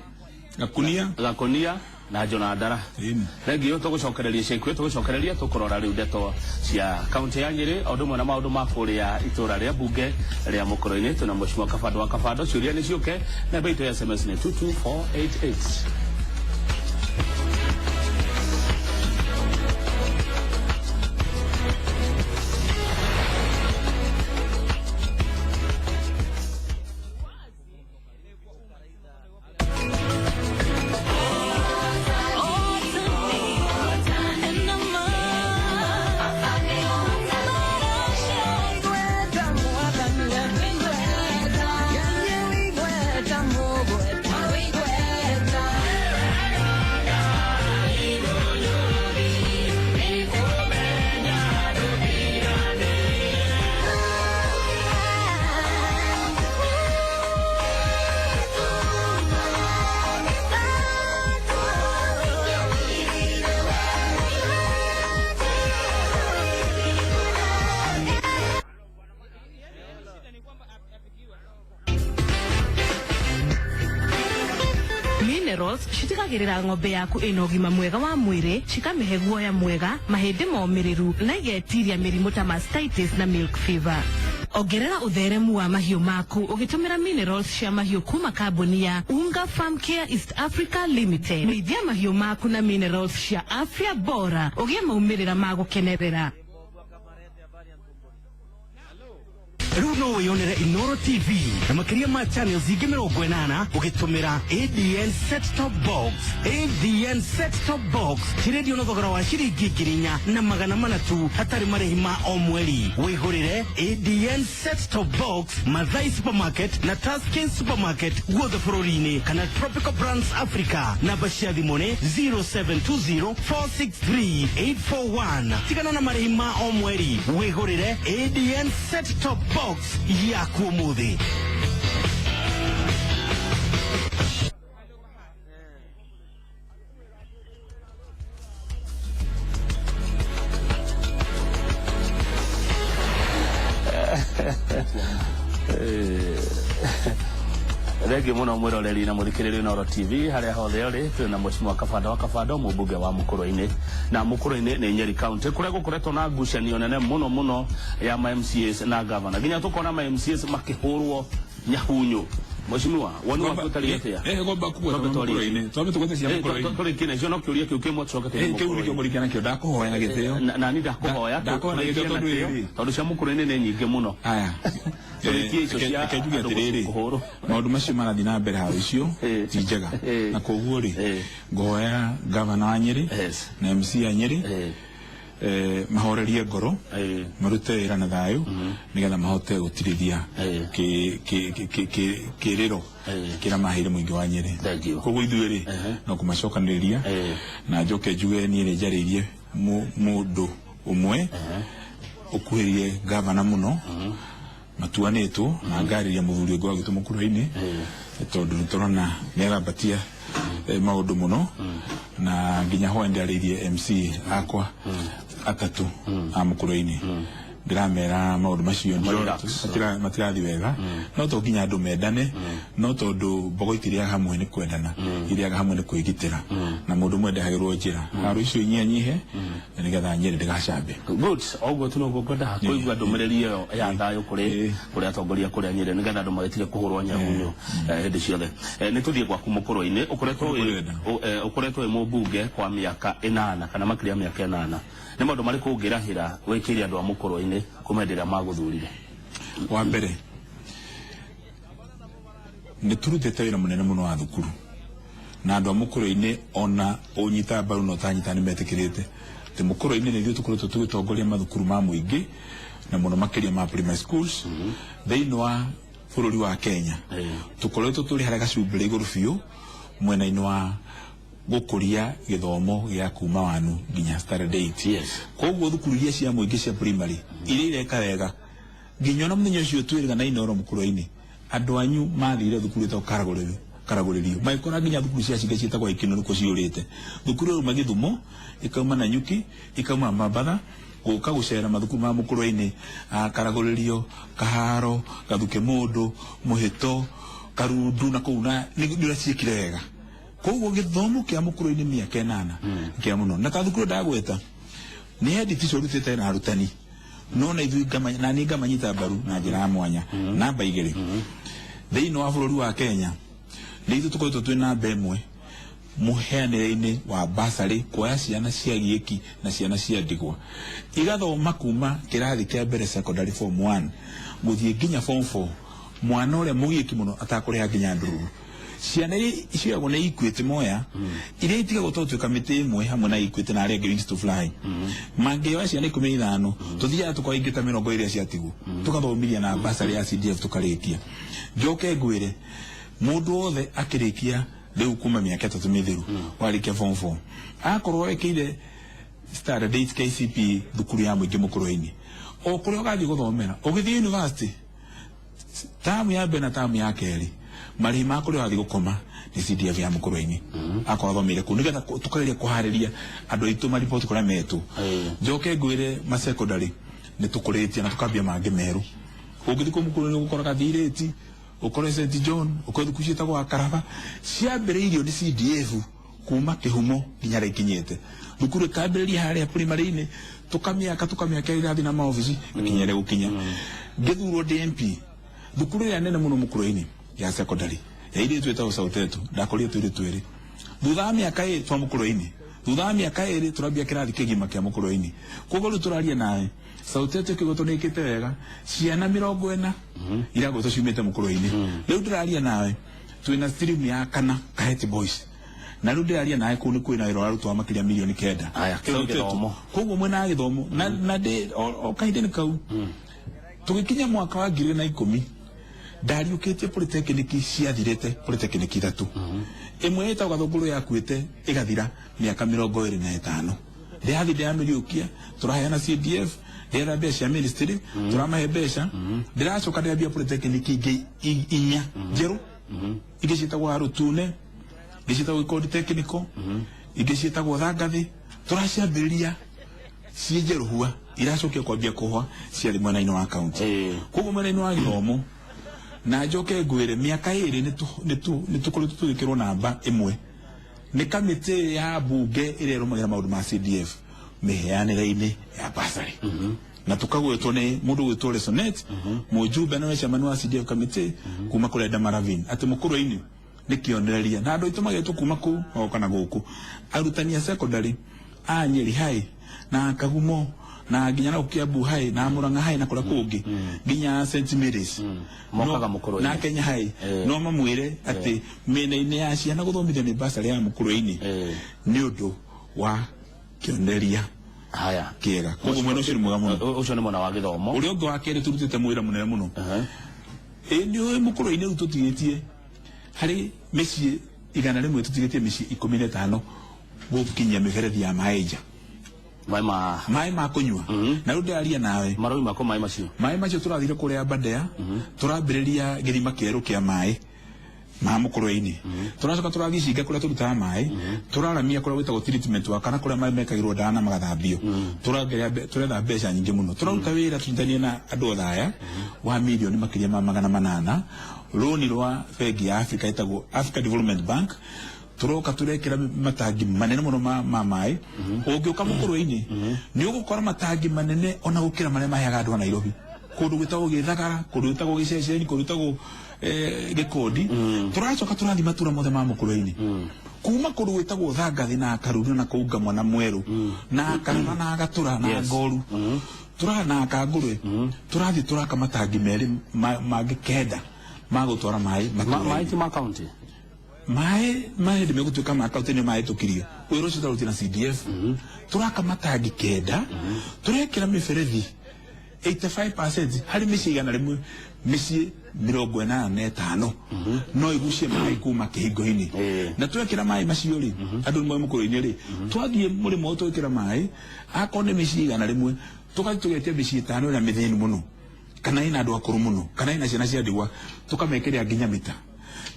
gakunia, gakunia na njona ndara. Ĩni. Thengiũ. Tũgũcokereria ciaikuĩ, tũgũcokereria tũkũrora rĩu ndeto cia kaunti ya Nyĩrĩ o ũndũ ũmwe na maũndũ ma kũrĩa itũra rĩa mbunge rĩa Mũkũrũ-inĩ. Twĩna mheshimiwa Kabando wa Kabando. Ciũria nĩ ciũke, namba itũ ya SMS nĩ 22488. Minerals citigagĩrĩra ng'ombe yaku ĩna ũgima mwega wa mwĩrĩ, cikamĩhe guoya mwega, mahĩndĩ momĩrĩru na igetiria mĩrimũ ta mastitis na milk fever. Ongerera ũtheremu wa mahiũ maku ũgĩtũmĩra minerals cia mahiũ kuma kambuni ya Unga Farm Care East Africa Limited. Rĩithia mahiũ maku na minerals cia afya bora ũgĩe maumĩrĩra ma gũkenerera. Rĩu no wĩyonere Inoro TV na makĩria ma channels ingĩ 80 ũgĩtũmĩra ADN set top box. ADN set top box cirendio na thogora wa ciringi 4,400 tu, hatarĩ marĩhi ma o mweri. Wĩgũrĩre ADN set top box Mathai Supermarket na Tuscan Supermarket guothe bũrũri-inĩ, kana Tropical Brands Africa. Namba cia thimũ nĩ 0720 463 841. Tigana na marĩhi ma o mweri, wĩgũrĩre ADN set top box yaku ũmũthĩ. Thengiũ mũno mwĩroreri na mũthikĩrĩria Inooro TV harĩa hothe ũrĩ. Twĩ na Mheshimiwa Kabando wa Kabando, mũmbunge wa Mũkũrwe-inĩ, na Mũkũrwe-inĩ nĩ Nyeri County, kũrĩa gũkoretwo na ngucanio nene mũno mũno ya ma MCAs na governor, nginya tũkona ma MCAs makĩhũrwo nyahunyu. Mheshimiwa, woni waku ũtariĩ atĩa? Ngomba kuga Twambe twarie. Mũkũrwe-inĩ, twambe tũgwete cia Mũkũrwe-inĩ. Tũrĩkie nacio, no kĩũria kĩu kĩmwe tũcoke tũthiĩ. Kĩu nĩkĩo Mũkũrwe-inĩ. mũrikana nakĩo, ndakũhoya na gĩtĩo. Na ni ndakũhoya. Ndakũhoya na gĩtĩo tondũ tũrĩkie rĩrĩ. nakĩo, tondũ cia Mũkũrwe-inĩ nĩ nyingĩ mũno. Aya. Tũrĩkie icio cia Reke njuge andũ atĩrĩrĩ, kũhũrwo. Maũndũ macio marathiĩ na mbere hau icio ti njega, na koguo rĩ, ngoya gavana wa Nyeri na MC ya Nyeri mahorerie ngoro, marute wĩra na thayũ nĩgetha mahote gũtirithia kĩrĩro kĩrĩa maheire mũingĩ wa Nyeri. Thank you. Koguo ithuĩ rĩ, no kũmacokanĩrĩria, na njoke njuge niĩ nĩ njarĩirie mũndũ ũmwe ũkuhĩrĩirie gavana mũno, matuanĩtwo na ngarĩria mũthuri ũngĩ wa gwitũ Mũkũrwe-inĩ, tondũ nĩ tũrona nĩ arambatia maũndũ mũno, na nginya hwaĩ ndĩarĩirie MC akwa atatũ a Mũkũrwe-inĩ, ndĩramera maũndũ macio Relax. Matirathi wega. No to nginya andũ mendane, no tondũ mbogo itirĩaga hamwe nĩ kwendana, irĩaga hamwe nĩ kwĩgitĩra, na mũndũ ũmwe ndehagĩrwo njĩra haru icio inyihanyihe na nĩgetha Nyeri ndĩgacambe. Good, oguo tu noguo ngwendaga kũigua ndũmĩrĩri ĩyo ya thayũ kũrĩ kũrĩ atongoria kũrĩa Nyeri, nĩgetha andũ magĩtige kũhũrwo nyahunyu hĩndĩ ciothe. Nĩ tũthiĩ gwaku Mũkũrwe-inĩ. Ũkoretwo wĩ Kũrĩa ũkoretwo wĩ mũmbunge kwa mĩaka 8 kana makĩria ya mĩaka 8. Nĩ maũndũ marĩkũ ũngĩrahĩra wĩkĩire andũ a Mũkũrwe-inĩ kuma hĩndĩ ĩrĩa magũthurire? Wa mbere, nĩ turutĩte wĩra mũnene mũno wa thukuru, na andũ a Mũkũrwe-inĩ ona ũnyita mbaru na ũtanyita nĩ metĩkĩrĩte atĩ Mũkũrwe-inĩ nĩ ithuĩ tũkoretwo tũgĩtongoria mathukuru ma mũingĩ, na mũno makĩria ma primary schools thĩinĩ wa bũrũri wa Kenya. Tũkoretwo tũrĩ harĩa gacumbĩrĩ igũrũ biũ mwena-inĩ wa gũkũria gĩthomo gĩa kuma wanu nginya standard 8. Koguo thukuru iria cia mũingĩ cia primary iria ireka wega, nginya ona mũthenya ũcio twĩrĩga na Inooro Mũkũrwe-inĩ, andũ anyu mathire thukuru ĩtagwo Karagũrĩrio, Karagũrĩrio, magĩkora nginya thukuru cia cinga ciĩtagwo Ikeno nĩkuo ciyũrĩte. Thukuru ĩyo ĩrauma Gĩthumo, ĩkauma Nanyuki, ĩkauma Mambatha, gũka gũcera mathukuru ma Mũkũrwe-inĩ, Karagũrĩrio, Kaharo, Gathuke, Mũndũ Mũhĩto, Karundu, na kũu, na nĩ ũrĩa ciĩkire wega. Koguo gĩthomo kĩa Mũkũrwe-inĩ mĩaka 8 kĩa mũno, na ta thukuru ndagweta nĩ hendi ticio rutĩte na arutani, no na ithuĩ na niĩ ngamanyita mbaru na njĩra ya mwanya. Namba 2, thĩinĩ wa bũrũri wa Kenya nĩ ithuĩ tũkoretwo twĩ namba 1 mũheanĩre-inĩ wa basarĩ, kuoya ciana cia gĩki na ciana cia ndigwa igathoma kuma kĩrathi kĩa mbere secondary form 1 gũthiĩ nginya form 4, mwana ũrĩa mũgĩki mũno atakũrĩha nginya ndururu. Ciana iria cioyagwo nĩ Equity Moya, iria itigagwo tondũ twĩ kamĩtĩ ĩmwe hamwe na Equity na arĩa angĩ Wings to Fly, mangĩoya ciana 15, tũthiaga tũkoya ingĩ ta 20 ciatigwo, tũgathomithia na basarĩ ya CDF tũkarĩkia. Njoke ngwĩre, mũndũ wothe akĩrĩkia rĩu kuma mĩaka 3 mĩthiru, warĩkia form 4, akorwo wekĩire standard 8 KCPE thukuru ya mũingĩ Mũkũrwe-inĩ, o kũrĩa ũgathiĩ gũthomera, ũgĩthiĩ university tamu ya mbere na tamu ya kerĩ, marĩhi ma kũrĩa ũrathiĩ gũkoma nĩ CDF ya Mũkũrwe-inĩ, akorwo athomeire kũu, nĩgetha tũkageria kũharĩria andũ aitũ mariboti kũrĩa metwo. Njoke ngwĩre, ma secondary nĩ tũkũrĩtie na tũkambia mangĩ merũ. Ũngĩthiĩ kũu Mũkũrwe-inĩ ũgũkora Gathirĩti, Ũkore St John, ũkore thukuru ciĩtagwo Akaraba, ciambĩrĩirio nĩ CDF kuma kĩhumo nginya harĩa ikinyĩte. Thukuru ĩkambĩrĩria harĩa primary-inĩ, tũkamĩaka tũkamĩaka irathi na maobici ĩkinya ĩrĩa gũkinya. Ngĩthurwo ndĩ MP, thukuru ĩrĩa nene mũno mũkũrũ-inĩ ya secondary ya airĩtu ĩtagwo Sautetu, ndakorire tũirĩtu twĩrĩ. Thutha wa mĩaka ĩrĩ twa mũkũrũ-inĩ, thutha wa mĩaka ĩrĩ tũrambia kĩrathi kĩgima kĩa mũkũrũ-inĩ. Koguo rĩu tũraria nawe, Sautetu ĩkĩgwetwo nĩ ĩkĩte wega, ciana 40 iragwetwo ciumĩte mũkũrũ-inĩ. Rĩu ndĩraria nawe twĩna stream ya kana Kaheti Boys, na rĩu ndĩraria nawe kũu nĩ kwĩna wĩra ũrarutwo wa makĩria 9 milioni. Aya, kĩu Sautetu. gĩthomo. Koguo mwena wa gĩthomo na ndĩ o kahinda-inĩ kau, tũgĩkinya mwaka wa 2010, ndariũkĩtie polytechnic ciathirĩte, polytechnic ithatũ. Ĩmwe ĩtagwo Gathũngũrũ yakuĩte ĩgathira mĩaka 25. Ndĩrathiĩ ndĩramĩriũkia, tũraheana CDF, ndĩretha mbeca cia ministry, tũramahe mbeca. Ndĩracoka ndĩrambia polytechnic ingĩ inya njerũ, ingĩ ciĩtagwo Harũtune, ingĩ ciĩtagwo Gĩkondi Technical, ingĩ ciĩtagwo Thangathĩ. Tũraciambĩrĩria ciĩ njerũ hua, iracokia kwambia kũhwa ciarĩ mwena-inĩ wa kaunti. Koguo mwena-inĩ wa gĩthomo, na njoke ngwĩre, mĩaka ĩrĩ nĩ tũkoretwo tũgĩkĩrwo namba ĩmwe nĩ kamĩtĩ ya mbunge ĩrĩa ĩrũmagĩra maũndũ ma CDF mĩheanĩre-inĩ ya basarĩ, na tukagwetwo nĩ mũndũ gwĩtwo Lesonet, mũjumbe na chairman wa CDF committee kuma kũrĩa Damaravin, atĩ mũkũrũ-inĩ nĩ kĩonereria na andũ aitũ magetwo kuma kũu magoka na gũkũ. Arutani a secondary a Nyeri High na Kagumo na nginya na Kiambu High na Murang'a High na kũrĩa kũngĩ nginya St Mary's Mokaga Mũkũrũ-inĩ. Na Kenya High, no mamwĩre atĩ mĩena-inĩ ya ciana gũthomithio nĩ basarĩ ya mũkũrũ-inĩ nĩ ũndũ wa kĩonereria Haya. kĩega. Koguo mwena ũcio nĩ mwega mũno. Ũcio nĩ mwena wa gĩthomo. Ũrĩa ũngĩ wa kerĩ tũrutĩte mwĩra mũnene mũno, ĩ nĩ ũĩ mũkũrũ-inĩ rĩu tũtigĩtie harĩ mĩciĩ 100, tũtigĩtie mĩciĩ 15 gũkinyia mĩberethi ya maĩ nja. Maĩ ma Maĩ ma kũnyua. Na rĩu ndĩraria nawe, maroima kũ maĩ macio? Maĩ macio tũrathire kũrĩa Aberdare, tũrambĩrĩria gĩthima kĩerũ kĩa maĩ ma mũkũrwe-inĩ. Tũracoka tũrathiĩ Cinga kũrĩa tũrutaga maĩ, tũraramia kũrĩa gwĩtagwo treatment wa kana kũrĩa maĩ mekagĩrwo ndawa na magathambio. Tũrongerera tũretha mbeca nyingĩ mũno. Tũraruta wĩra tũnyitanie na andũ othe aya wa mirioni makĩria ma 800, rũni rwa bengi ya Africa ĩtagwo Africa Development Bank. Tũroka tũrekĩra matangi manene mũno ma maĩ. Ũngĩũka mũkũrwe-inĩ nĩ ũgũkora matangi manene ona gũkĩra marĩa maheaga andũ a Nairobi, kũndũ gwĩtagwo Gĩthagara, kũndũ gwĩtagwo Gĩceceni, kũndũ gwĩtagwo Gĩkondi. Tũracoka tũrathiĩ matũra mothe ma mũkũrwe-inĩ, kuma kũndũ gwĩtagwo Thangathĩ na Karuriro na kũu Ngamwa na Mwerũ na Karaba na Gatũra na Ngoru tũra na Kangũrwe. Tũrathiĩ tũraka matangi merĩ mangĩ kenda ma gũtwara maĩ matũra-inĩ. Maĩ ti ma kaunti? Maĩ ma hĩndĩ megũtuĩka ma kaunti nĩ mahĩtũkirio wĩra ũcio tũrarutia na CDF. Tũraka matangi kenda, tũrekĩra mĩberethi 85% harĩ mĩciĩ 100, mĩciĩ 85 no igucie maĩ kuma kĩhingo-inĩ. Na twekĩra maĩ macio rĩ, andũ nĩ moĩ mũkũrũ-inĩ rĩ, twathiĩ mũrĩmo ũyũ twekĩra maĩ, akorwo nĩ mĩciĩ 100, tũgathiĩ tũgetia mĩciĩ ĩtano ĩrĩa mĩthĩni mũno kana ĩna andũ akũrũ mũno kana ĩna ciana cia ndigwa, tũkamekĩrĩra nginya mita.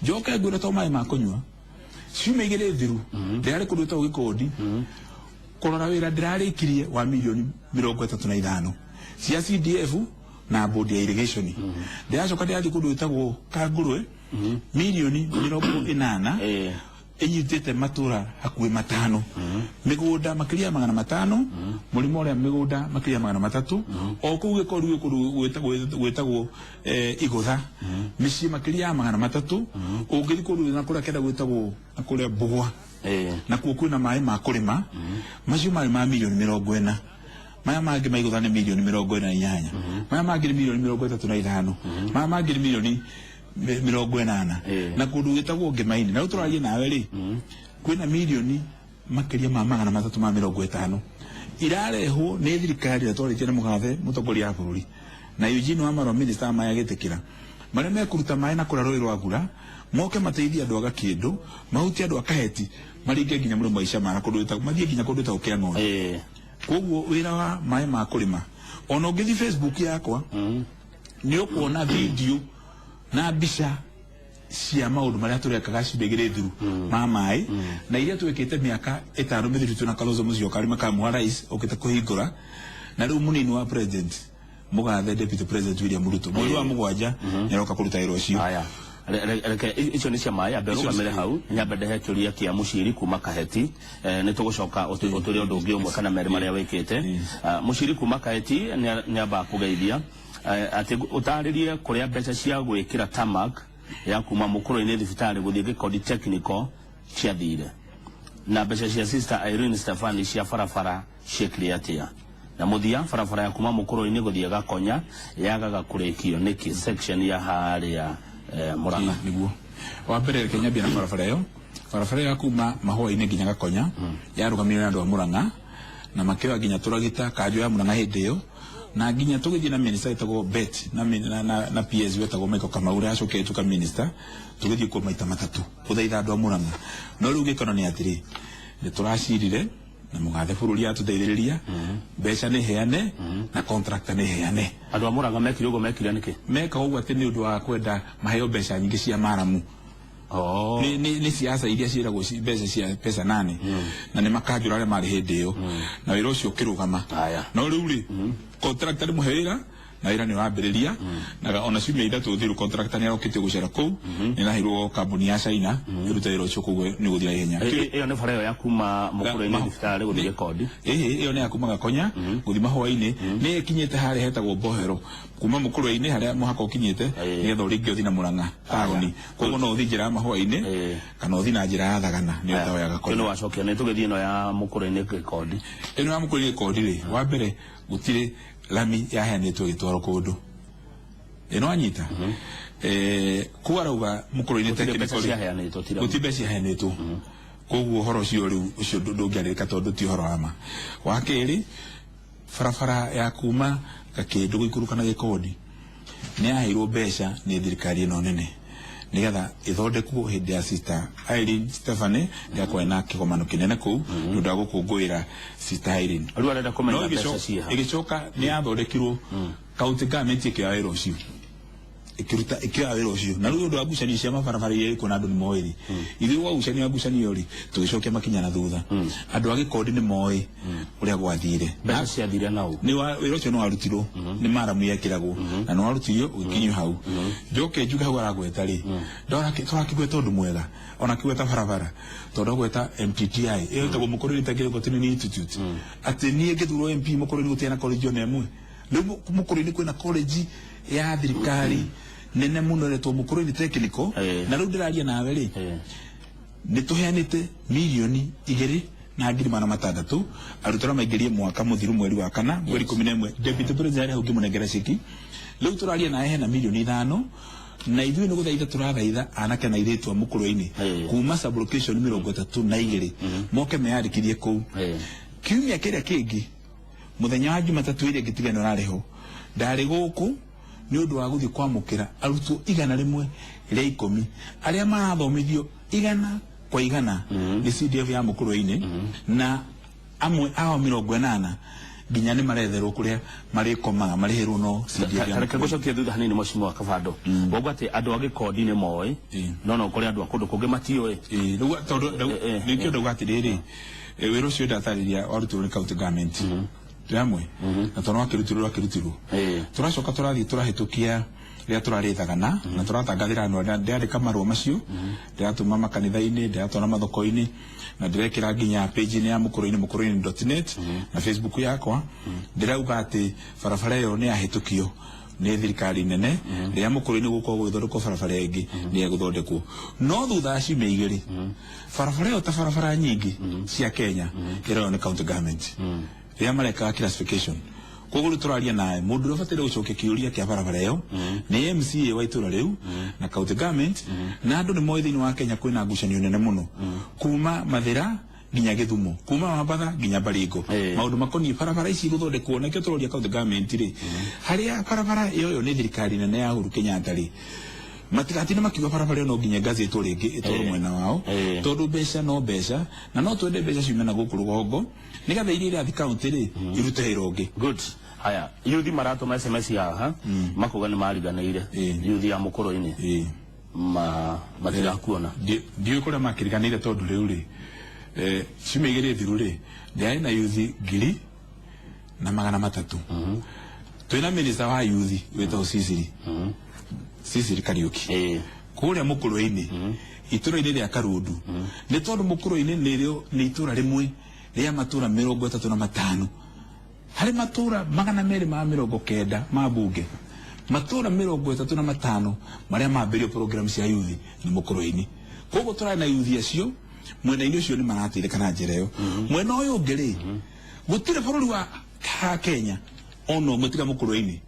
Njoke ngwĩre, to maĩ ma kũnyua, ciumia 2 thiru ndĩrarĩ kũndũ gwĩtagwo Gĩkondi kũrora wĩra ndĩrarĩkirie wa mirioni 35 cia CDF na board ya irrigation. Ndĩracoka ndĩrathiĩ kũndũ gwĩtagwo Kangũrwe, mirioni 80 ĩnyitĩte matũra hakuhĩ matano, mĩgũnda makĩria ya 500, mũrĩmo ũrĩa mĩgũnda makĩria ya 300. O kũu Gĩkoru gwĩ kũndũ gwĩtagwo Igũtha, mĩciĩ makĩria ya 300. Ũngĩthiĩ kũndũ na kũrĩa kenda gwĩtagwo na kũrĩa Mbũgwa, nakuo kwĩna maĩ ma kũrĩma, macio marĩ ma mirioni 40. Maya mangĩ maigũtha nĩ mirioni 48, maya mangĩ nĩ mirioni 35, maya mangĩ nĩ mirioni 80. Na kũndũ gwĩtagwo Ngĩmainĩ, na rĩu tũraria nawe rĩ, kwĩna mirioni makĩria ma 350 irarehwo nĩ thirikari ĩrĩa twarĩtie na mũgathe mũtongoria wa bũrũri na Eugene Wamalwa, minister wa maĩ, agĩtĩkĩra marĩa mekũruta maĩ na kũrĩa rũĩ rwa Ngura moke mateithie andũ a Gakĩndũ, mahutie andũ a Kaheti, maringe nginya mũrĩmo wa Icamara, kũndũ gwĩtagwo, mathiĩ nginya kũndũ gwĩtagwo Kĩang'ondu. Koguo wĩra wa maĩ ma kũrĩma, ona ũngĩthiĩ Facebook yakwa nĩ ũkuona video na mbica cia maũndũ marĩa tũrekaga ciumia 2 thiru ma maĩ na iria twĩkĩte mĩaka 5 mĩthiru twĩna Kalonzo Musyoka arĩ makamu wa rais ũkĩte kũhingũra, na rĩu mũnini wa president. Mugathe Deputy President William Ruto mweri wa 7 nĩaroka kũruta wĩra ũcio. Haya, reke icio nĩ cia maĩ, ambe rũgamĩre hau, nyambe ndehe kĩũria kĩa Mũciri kuma Kaheti. Nĩ tũgũcoka ũtũre ũndũ ũngĩ ũmwe kana merĩ marĩa wĩkĩte. Mũciri kuma Kaheti nĩamba kũgeithia atĩ ũtarĩrie kũrĩa mbeca cia gwĩkĩra tarmac ya kuma Mũkũrũ-inĩ thibitarĩ gũthiĩ Gĩkondi Technical ciathire, na mbeca cia Sister Irene Stefani cia barabara ciekire atĩa, na mũthia barabara ya kuma Mũkũrũ-inĩ gũthiĩ Gakonya yagaga kũrĩkio nĩkĩ, section ya harĩa Murang'a? Niguo wa mbere reke nyambie na barabara ĩyo. Barabara ĩyo ya kuma Mahũa-inĩ nginya Gakonya yarũgamĩrĩirwo nĩ andũ a Murang'a na makĩoya nginya tũragita kanjũ ya Murang'a hĩndĩ ĩyo, na nginya tũgĩthiĩ na minister wĩtagwo Bet na PS wetagwo Michael Kamau ũrĩa acokire atuĩka minister, tũgĩthiĩ kuo maita matatũ gũthaitha andũ a Murang'a. No rĩu gĩkeno nĩ atĩrĩ, nĩ tũracirire na mũgathe bũrũri atũteithĩrĩria, mbeca nĩ heane na contractor nĩ heane. Andũ a Murang'a mekire ũguo, mekire nĩkĩ? Meka ũguo atĩ nĩ ũndũ wa kwenda maheo mbeca nyingĩ cia maramu. Nĩ siasa iria ciĩragwo mbeca cia pesa nane, na nĩ makanjũra arĩa marĩ hĩndĩ ĩyo, na wĩra ũcio ũkĩrũgama. No rĩu rĩ, contractor nĩ mũhe wĩra na wĩra nĩ ũrambĩrĩria, na ona ciumia 3 thiru contractor nĩ arokĩte gũcera kũu, nĩ araheirwo kambuni ya China ĩrute wĩra ũcio, koguo nĩ gũthiĩ ihenya. Ĩyo nĩ bara ĩyo ya kuma Mũkũrũ-inĩ thibitarĩ gũthiĩ Gĩkondi? Ĩĩ, ĩyo nĩ ya kuma Gakonya gũthiĩ Mahũa-inĩ, nĩ ĩkinyĩte harĩa hetagwo Mbohero, kuma Mũkũrũ-inĩ harĩa mũhaka ũkinyĩte, nĩgetha ũringe ũthiĩ na Murang'a taũni. Koguo no ũthiĩ njĩra ya Mahũa-inĩ kana ũthiĩ na njĩra ya Thagana, nĩyo ĩtagwo ya Gakonya. Ĩno wacokia, nĩ tũgĩthiĩ ĩno ya Mũkũrũ-inĩ Gĩkondi. Ĩno ya Mũkũrũ-inĩ Gĩkondi rĩ, wa mbere gũtirĩ lami yaheanĩtwo ĩgĩtwarwo kũndũ. Ĩno anyita kũu arauga Mũkũrũ-inĩ technical gũtirĩ mbeca ciaheanĩtwo, koguo ũhoro ũcio rĩu ũcio ndũngĩarĩrĩka tondũ ti ũhoro wa ma. Wa kerĩ, barabara ya kuma Gakĩndũ gũikũrũka na Gĩkondi nĩ yaheirwo mbeca nĩ thirikari ĩno nene nĩgetha ĩthondekwo hĩndĩ ya Sister Irene Stephanie, rĩrĩa kwarĩ na kĩgomano kĩnene kũu nĩ ũndũ wa gũkũngũĩra Sister Irene. Rĩu arenda kũmenya mbeca ciĩha. Ĩgĩcoka nĩ yathondekirwo, county government ĩkĩoya wĩra ũcio, ĩkĩruta ĩkĩoya wĩra ũcio. Na rĩu ũndũ wa ngucanio cia mabarabara iria irĩ kuo na andũ nĩ moĩ rĩ, ithuĩ gwa ngucanio rĩ, tũgĩcokia makinya na thutha. Andũ a Gĩkondi nĩ moĩ ũrĩa gwathire. Mbeca ciathire nau? Nĩ wĩra ũcio nĩ warutirwo, nĩ maramu yekĩragwo na nĩ warutirwo ũgĩkinyio hau. Njoke njuge hau aragweta rĩ, tũrakĩgweta ũndũ mwega, ona kĩgweta barabara, tondũ agweta MTTI ĩyo ĩtagwo Mũkũrũ-inĩ Technical Training Institute, atĩ niĩ ngĩthurwo MP Mũkũrũ-inĩ gũtirĩ na college ona ĩmwe. Rĩu Mũkũrũ-inĩ kwĩna college ya thirikari nene mũno ĩretwo Mũkũrũ-inĩ Technical, na rĩu ndĩraria nawe rĩ, nĩ tũheanĩte mirioni 2,600,000 arutwo arĩa maingĩrie mwaka mũthiru mweri wa 4 mweri 11. Deputy President arĩ hau ngĩmũnengera ceki. Rĩu tũraria nawe hena mirioni 5, na ithuĩ nĩ gũthaitha tũrathaitha anake na airĩtu a Mũkũrũ-inĩ kuma sub-location 32 moke meyandĩkithie kũu. Kiumia kĩrĩa kĩngĩ mũthenya wa Jumatatũ ĩrĩa ĩngĩ tiga ĩno ĩrarĩ ho, ndarĩ gũkũ nĩ ũndũ wa gũthiĩ kwamũkĩra arutwo 110 arĩa marathomithio 100 kwa 100 nĩ CDF ya Mũkũrũ-inĩ, na amwe ao 80 nginya nĩ maretherwo kũrĩa marĩkomaga marĩhĩrwo no CDF ya Reke ngũcokie thutha hanini Mheshimiwa Kabando. Wauga atĩ andũ a Gĩkondi nĩ moĩ, no kũrĩ andũ a kũndũ kũngĩ matiũĩ. Rĩu tondũ nĩkĩo ndauga atĩrĩrĩ, wĩra ũcio ndatarĩria warutirwo nĩ county government twĩ hamwe, na tondũ wakĩrutirwo tũracoka tũrathiĩ tũrahĩtũkia rĩrĩa tũrarĩ Thagana, na tũratangathĩra andũ arĩa ndĩrandĩka marũa macio, ndĩratũma makanitha-inĩ, ndĩratwara mathoko-inĩ, na ndĩrekĩra nginya page-inĩ ya Mũkũrũ-inĩ, mũkũrũ-inĩ.net na Facebook yakwa, ndĩrauga atĩ barabara ĩyo nĩ yahĩtũkio nĩ thirikari nene, rĩrĩa Mũkũrũ-inĩ gũkorwo gũgĩthondekwo barabara ĩngĩ nĩ ĩgũthondekwo. No thutha wa ciumia 2, barabara ĩyo ta barabara nyingĩ cia Kenya ĩroywo nĩ county government rĩrĩa mareka classification. Koguo rĩu tũraria nawe, mũndũ ũrĩa ũbataire gũcokia kĩũria kĩa barabara ĩyo nĩ MCA wa itũra rĩu na county government, na andũ nĩ moĩ thĩinĩ wa Kenya kwĩna ngucanio nene mũno kuma Mathĩra nginya Gĩthumo, kuma Mambatha nginya Baringo, maũndũ makoniĩ barabara ici gũthondekwo. Nakĩo tũroria county government rĩ, harĩa barabara ĩyo nĩ thirikari nene ya Uhuru Kenyatta rĩ, matigatinda makiuga barabara ĩyo no nginya ĩgazetwo rĩngĩ ĩtwarwo mwena wao, tondũ mbeca no mbeca, na no twende mbeca ciume na gũkũ rũgongo nĩgetha iria irathiĩ county rĩ irute wĩra ũngĩ. Good. Haya, yuthi maratũma SMS haha makuga nĩ mariganĩire yuthi ya Mũkũrũ-inĩ matirakuona. Ndiũĩ kũrĩa makĩriganĩire tondũ rĩu rĩ, ciumia 2 thiru rĩ, ndĩrarĩ na yuthi 1,300. Twina minister wa youth witagwo Cecily, Cecily Kariuki. Kũrĩa Mũkũrwe-inĩ, itũra-inĩ rĩa Karundu, nĩ tondũ Mũkũrwe-inĩ nĩrĩo nĩ itũra rĩmwe rĩa matũra 35 harĩ matũra 290 ma bunge, matũra 35 marĩa mambĩrĩrio program cia youth nĩ Mũkũrwe-inĩ. Koguo tũrarĩ na youth acio mwena-inĩ ũcio nĩ marateithĩka na njĩra ĩyo. Mwena ũyũ ũngĩ rĩ, gũtirĩ bũrũri wa ha Kenya ona ũmwe tiga Mũkũrwe-inĩ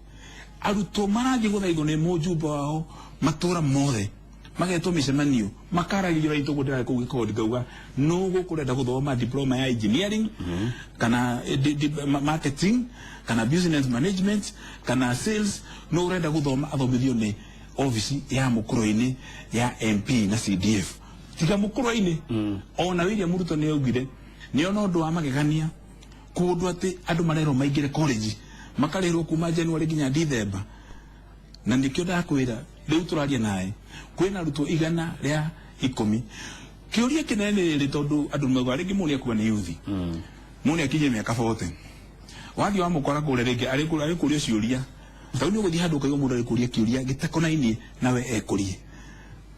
arutwo marathiĩ gũthaithwo nĩ mũjumbe wao matũra mothe, magetwo mĩcemanio, makaragĩrio raitũ. Ũguo ndĩrarĩ kũu gĩkondi ngauga nũ gũkũ ũrenda gũthoma diploma ya engineering kana marketing kana business management kana sales, nũ ũrenda gũthoma athomithio nĩ obici ya Mũkũrwe-inĩ ya MP na CDF tiga Mũkũrwe-inĩ. Ona William Ruto nĩ augire nĩ ona ũndũ wa magegania kũndũ atĩ andũ marerwo maingĩre college makarĩrwo kuma January nginya December. Na nĩkĩo ndakwĩra rĩu tũraria nawe kwĩna arutwo 110. Kĩũria kĩnene nĩ rĩrĩ, tondũ andũ mauga rĩngĩ mũndũ nĩakua nĩ youth, mũndũ nĩakinyie mĩaka 40, wathiĩ wamũkora kũrĩa rĩngĩ arĩ kũrio ciũria. Tondũ nĩ ũgũthiĩ handũ ũkaigua mũndũ arĩ kũria kĩũria gĩtakonainie nawe ekũrie.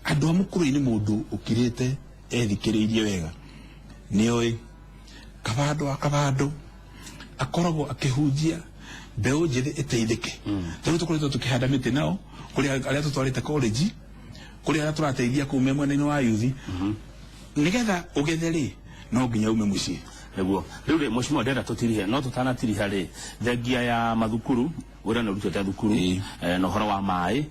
Andũ a Mũkũrwe-inĩ, mũndũ ũkirĩte ethikĩrĩirie wega nĩoĩ Kabando wa Kabando akoragwo akĩhunjia mbeũ njĩthĩ ĩteithĩke. Tarĩu tũkoretwo tũkĩhanda mĩtĩ nao kũrĩ arĩa tũtwarĩte college, kũrĩ arĩa tũrateithia kũu me mwena-inĩ wa youth. Nĩgetha ũgethe rĩ, no nginya ume mũciĩ. Nĩguo rĩu rĩ, mheshimiwa, ndĩrenda tũtirihe, no tũtanatiriha rĩ, thengia ya mathukuru, wĩra nĩ ũrutĩte thukuru na ũhoro wa maĩ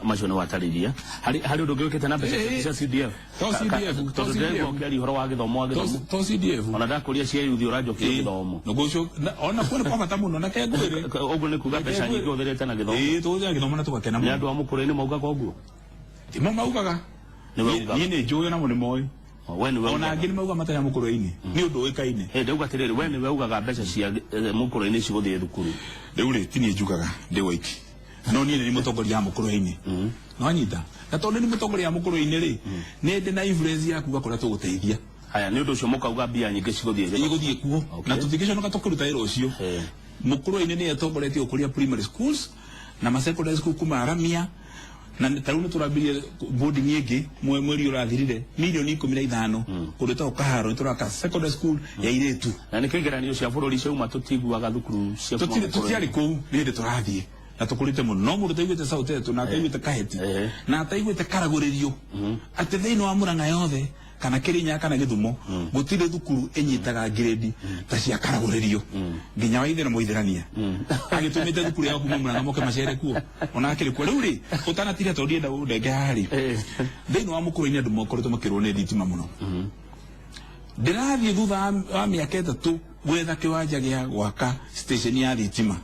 macio nĩ watarĩria harĩ ũndũ ũngĩ wĩkĩte na mbeca cia CDF? To CDF, to Tondũ CDF. ndĩraigua ũkĩaria ũhoro wa gĩthomo, wa gĩthomo. To CDF. Ona ndakũria cia yuthi ũranjokia gĩthomo. Naguo ona kuo nĩ kwa bata mũno na kengwĩre. Ũguo nĩ kuga mbeca nyingĩ ũthĩrĩte na gĩthomo? Ĩĩ, tũgũthĩra gĩthomo na tũgakena Nĩ mũno. andũ a Mũkũrũ-inĩ maugaga ũguo? Timo maugaga. Nĩwe ugaga. Niĩ nĩ njũĩ, namo nĩ moĩ. We nĩwe Ona ugaga. angĩ nĩ mauga matarĩ a Mũkũrũ-inĩ, nĩ ũndũ ũĩkaine. Ndauga atĩrĩrĩ, we nĩwe ugaga mbeca cia Mũkũrũ-inĩ cigũthiĩ thukuru? Rĩu rĩ, ti niĩ njugaga ndĩ woiki, no niĩ nĩ mũtongoria wa Mũkũrũ-inĩ, no anyita, na tondũ nĩ mũtongoria wa Mũkũrũ-inĩ rĩ, nĩ ndĩ na influence ya kuga kũrĩa tũgũteithia. Haya, nĩ ũndũ ũcio mũkauga mbia nyingĩ cigũthiĩ gĩthomo. Igũthiĩ kuo. Na tũtingĩconoka tũkĩruta wĩra ũcio. Mũkũrũ-inĩ nĩ etongoretie gũkũria primary schools na ma secondary school kuma Aramia, na ta rĩu nĩ tũrambirie boarding ĩngĩ mweri ũrathirire, mirioni 15, kũndũ ĩtagwo Kaharo, nĩ tũraka secondary school ya irĩtu. Na nĩkĩo igeranio cia bũrũri ciauma tũtiguaga thukuru cia kuma Tũtirĩ, Mũkũrũ-inĩ. tũtiarĩ kũu nĩ hĩndĩ tũrathiĩ na tũkũrĩte mũno, no mũndũ taiguĩte Sauteto na ataiguĩte Kaheti na ataiguĩte Karagũrĩrio atĩ thĩinĩ wa Mũrang'a yothe kana Kĩrĩnyaga kana Gĩthumo gũtirĩ thukuru ĩnyitaga ngirĩndi ta cia Karagũrĩrio, nginya Waithera Mũithĩrania agĩtũmĩte thukuru yao kuma Mũrang'a moke macere kuo ona akĩrĩ kuo. Rĩu rĩ, ũtanatiria, tondũ ndienda ũndenge haha rĩ, thĩinĩ wa Mũkũrũ-inĩ andũ makoretwo makĩrwo nĩ thitima mũno. Ndĩrathiĩ thutha wa mĩaka 3 gwetha kĩwanja gĩa gwaka station ya thitima.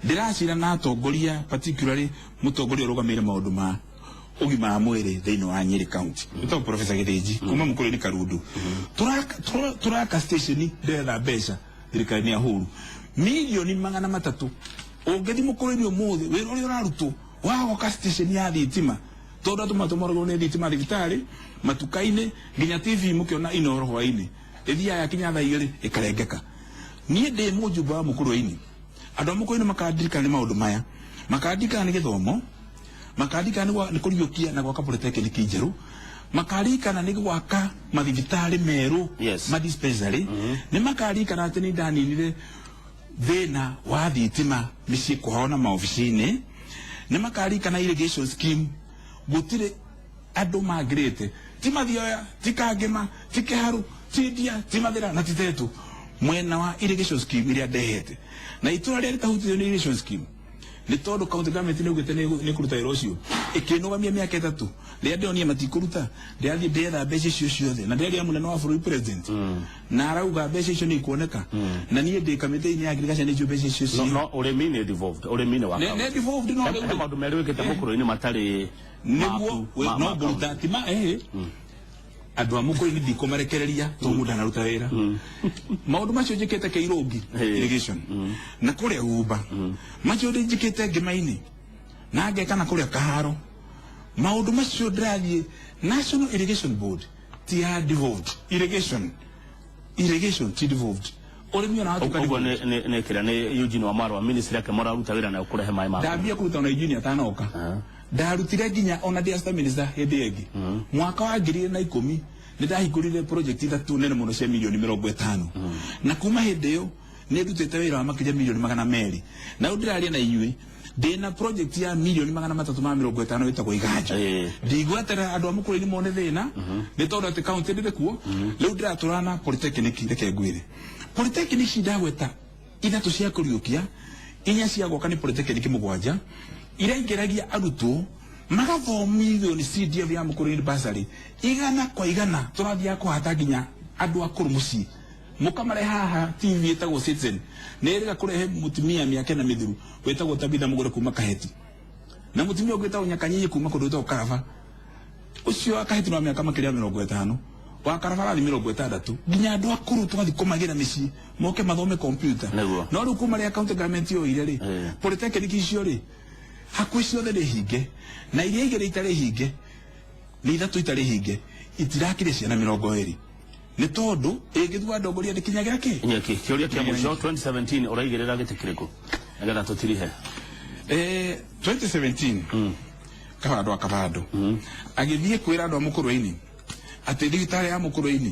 Ndĩracira na atongoria, particularly mũtongoria ũrũgamĩrĩire maũndũ ma ũgima wa mwĩrĩ thĩinĩ wa Nyeri County, wĩtagwo Professor Gĩthĩnji kuma Mũkũrũ-inĩ Karundu. Tũraka station, ndĩretha mbeca thirikari-inĩ ya Uhuru, mirioni 300. Ũngĩthiĩ Mũkũrũ-inĩ ũmũthĩ, wĩra ũrĩa ũrarutwo wa gwaka station ya thitima, tondũ andũ matũmaragwo nĩ thitima thibitarĩ, matuka-inĩ, nginya TV mũkĩona Inooro hwaĩ-inĩ ĩthiaga yakinya thaa 2 ĩkarengeka. Niĩ ndĩ mũjumbe wa Mũkũrũ-inĩ, andũ a Mũkũrũ-inĩ makandirikana nĩ maũndũ maya: makandirikana nĩ gĩthomo, makandirikana nĩ kũriũkia na gwaka polytechnic njerũ, makarikana nĩ gwaka mathibitarĩ merũ, ma dispensary, nĩ makarikana atĩ nĩ ndaninire thĩna wa thitima mĩciĩ kwao na maobici-inĩ, nĩ makarikana irrigation scheme. Gũtirĩ andũ mangĩrĩte, ti Mathioya, ti Kangĩma, ti Kĩharu, ti Ndia, ti Mathĩra na ti Tetu mwena wa irrigation scheme iria ndehete. Na itũra rĩrĩa rĩtahutĩtio nĩ irrigation scheme, nĩ tondũ county government nĩ ugĩte nĩ kũruta wĩra ũcio, ĩkĩnũgamia mĩaka 3. Rĩrĩa ndĩronire matikũruta, ndĩrathiĩ ndetha mbeca icio ciothe na ndĩraria mũnene wa bũrũri, president, na arauga mbeca icio nĩ ikuoneka, na niĩ ndĩ kamĩtĩ-inĩ ya agriculture, nĩ njũĩ mbeca icio No, ciĩ no ũrĩmi nĩ devolved, ũrĩmi nĩ wa Nĩ devolved, no He rĩu he maũndũ merĩ wĩkĩte Mũkũrũ-inĩ matarĩ nĩguo maku, no ma ngũruta county. ti ma andũ a Mũkũrũ-inĩ ndikũmarekereria tondũ mũndũ ndanaruta wĩra. Maũndũ macio njĩkĩte Kĩirũngi irrigation na kũrĩa Gumba, macio ndĩ njĩkĩte Ngĩma-inĩ na ngeka na kũrĩa Kaharo, maũndũ macio ndĩrathiĩ National Irrigation Board ti ya devolved irrigation ti devolved. Ũrĩmi ona watuĩka Ũguo nĩ nĩ kĩrĩa nĩ Eugene Wamalwa, ministry yake mũraruta wĩra nayo kũrehe maĩ ma Ndambia kũruta ona Eugene atanoka. Ndarutire nginya ona ndĩ assistant minister hĩndĩ ĩngĩ. Mwaka wa 2010 nĩ ndahingũrire project ithatũ nene mũno cia milioni 50, na kuma hĩndĩ ĩyo nĩ ndutĩte wĩra wa makĩria milioni 200. Na rĩu ndĩraria na inyuĩ ndĩna project ya milioni 350 ĩtagwo Iganjo. Ndigweterera andũ a Mũkũrũ-inĩ mone thĩna, nĩ tondũ atĩ kaunti ndĩrĩ kuo. Rĩu ndĩratũrana na polytechnic. Reke ngwĩre, polytechnic ici ndagweta ithatũ cia kũriũkia, inya cia gwaka, nĩ polytechnic mũgwanja iraingĩragia arutwo magathomithio nĩ CDF ya Mũkũrũ-inĩ bursary 100%. Tũrathiaga kũhata nginya andũ akũrũ mũciĩ, mũkamare haha. TV ĩtagwo Citizen nĩ ĩrĩga kũrehe mũtumia mĩaka ĩna mĩthiru wĩtagwo Tabitha Mũgũre kuma Kaheti, na mũtumia ũngĩ wĩtagwo Nyakanyinyi kuma kũndũ gwĩtagwo Karaba. Ũcio wa Kaheti nĩ wa mĩaka makĩria ya 50, wa Karaba arathi 60. Nginya andũ akũrũ tũgathiĩ kũmagĩra mĩciĩ moke mathome computer. No rĩu kuma rĩrĩa county government yoire rĩ, polytechnic icio rĩ, hakuhĩ ciothe nĩ hinge, na iria igĩrĩ itarĩ hinge, nĩ ithatũ itarĩ hinge, itirakirie ciana 20, nĩ tondũ ĩngĩthua ndongoria ndĩkinyagĩra kĩ. Nyeki. Kĩũria kĩa mũico, 2017 ũraigĩrĩra gĩtĩ kĩrĩkũ nĩgetha tũtirihe? 2017 Kabando akabando agĩthiĩ kwĩra andũ a Mũkũrwe-inĩ atĩ thibitarĩ ya Mũkũrwe-inĩ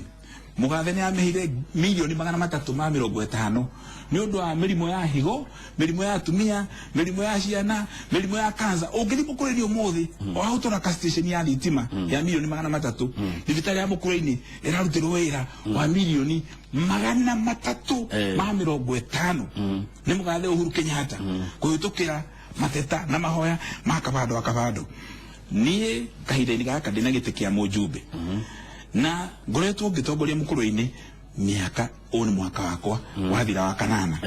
mũgathe nĩ amĩheire milioni 350 nĩ ũndũ wa mĩrimũ ya higo, mĩrimũ ya atumia, mĩrimũ ya ciana, mĩrimũ ya kansa. Ũngĩthiĩ Mũkũrwe-inĩ ũmũthĩ, o hau tũraka station ya thitima ya milioni 300. Thibitarĩ ya Mũkũrwe-inĩ ĩrarutĩrwo wĩra wa milioni 350 nĩ mũgathe Uhuru Kenyatta kũhĩtũkĩra mateta na mahoya ma Kabando wa Kabando. Niĩ kahinda-inĩ gaka ndĩna gĩtĩ kĩa mũjumbe na ngoretwo ngĩtongoria Mũkũrwe-inĩ mĩaka, ũyũ nĩ mwaka wakwa wathira wa kanana.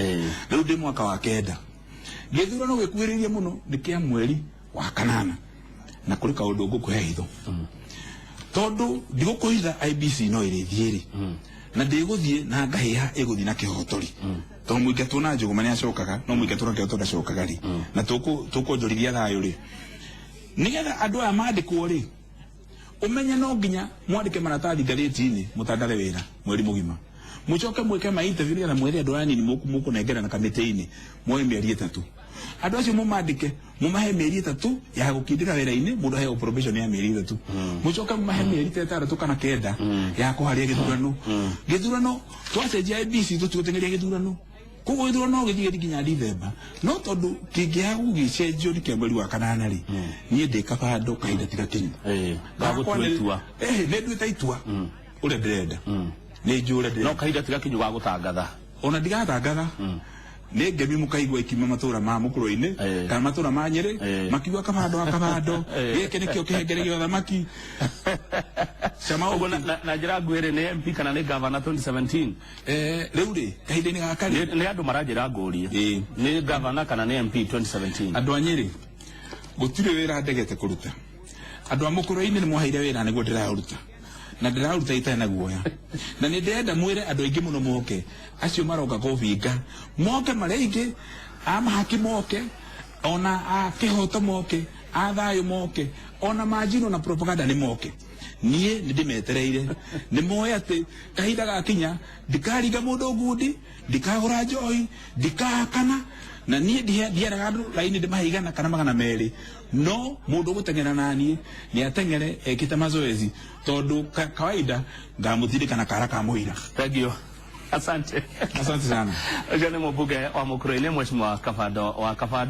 Rĩu ndĩ mwaka wa kenda. Gĩthurano gĩkuhĩrĩirie mũno, nĩ kĩa mweri wa kanana, na kũrĩ kaũndũ ngũkũhe hitho, tondũ ndigũkũhitha IBC no ĩrĩthiĩ rĩ, na ndĩgũthiĩ na ngahĩha, ĩgũthiĩ na kĩhoto rĩ, tondũ mũingatwo na njũgũma nĩ acokaga, no mũingatwo na kĩhoto ndacokaga rĩ, na tũkũnjorithia thayũ rĩ, nĩgetha andũ aya mandĩkwo rĩ, ũmenye no nginya mwandĩke maratathi ngathĩti-inĩ, mũtangathe wĩra mweri mũgima, mũcoke mwĩke ma interview nĩgetha mwethe andũ aya nini mũkũnengera na kamĩtĩ-inĩ, moe mĩeri 3. Andũ acio mũmandĩke, mũmahe mĩeri 3 ya gũkindĩra wĩra-inĩ, mũndũ aheo probation ya mĩeri 3, mũcoke mũmahe mĩeri ta 6 kana 9 ya kũharia gĩthurano. Gĩthurano twacenjia IBC, tũtigũteng'eria gĩthurano, koguo gĩthurano no gĩthiĩ gĩthiĩ nginya Dithemba, no tondũ kĩngĩaga gũgĩcenjio nĩ kĩa mweri wa kanana rĩ, niĩ ndĩ Kabando kahinda ti gakinyu. Gagũtua itua. Nĩ nduĩte itua ũrĩa ndĩrenda, nĩ njũĩ ũrĩa No ndĩrenda. Kahinda ti gakinyu ga gũtangatha. Ona ndigatangatha, nĩ ngemi mũkaigua ikiuma matũra ma Mũkũrwe-inĩ kana matũra ma Nyĩrĩ, makiuga Kabando wa Kabando, gĩkĩ nĩkĩo kĩhengere gĩa ũthamaki cama. Ũguo na njĩra nguhĩ rĩ, nĩ MP kana nĩ governor 2017? Rĩu rĩ, kahinda-inĩ gaka rĩ, Nĩ andũ maranjĩra ngũrie, nĩ governor kana nĩ MP 2017? Andũ a Nyĩrĩ, gũtirĩ wĩra ndegete kũruta. Andũ a Mũkũrwe-inĩ nĩ mwaheire wĩra, nĩguo ndĩraũruta, na ndĩraũruta itarĩ na guoya, na nĩ ndĩrenda mwĩre andũ aingĩ mũno moke, acio maroka kũbinga moke, marĩa aingĩ a mahaki moke, ona a kĩhoto moke, a thayũ moke, ona manjino na propaganda nĩ moke. Niĩ nĩ ndĩmetereire, nĩ moĩ atĩ kahinda gakinya ndikaringa mũndũ ngundi, ndikagũra njohi, ndikahakana, na niĩ ndieraga andũ raini ndĩmahe 100 kana 200. No mũndũ ũgũteng'era naniĩ nĩ ateng'ere ekĩte mazoezi, tondũ kawaida ngamũtindĩka na kara ka mũira. Thank you, asante. Asante sana. Ũcio nĩ mũmbunge wa Mũkũrwe-inĩ, Mheshimiwa Kabando wa Kabando.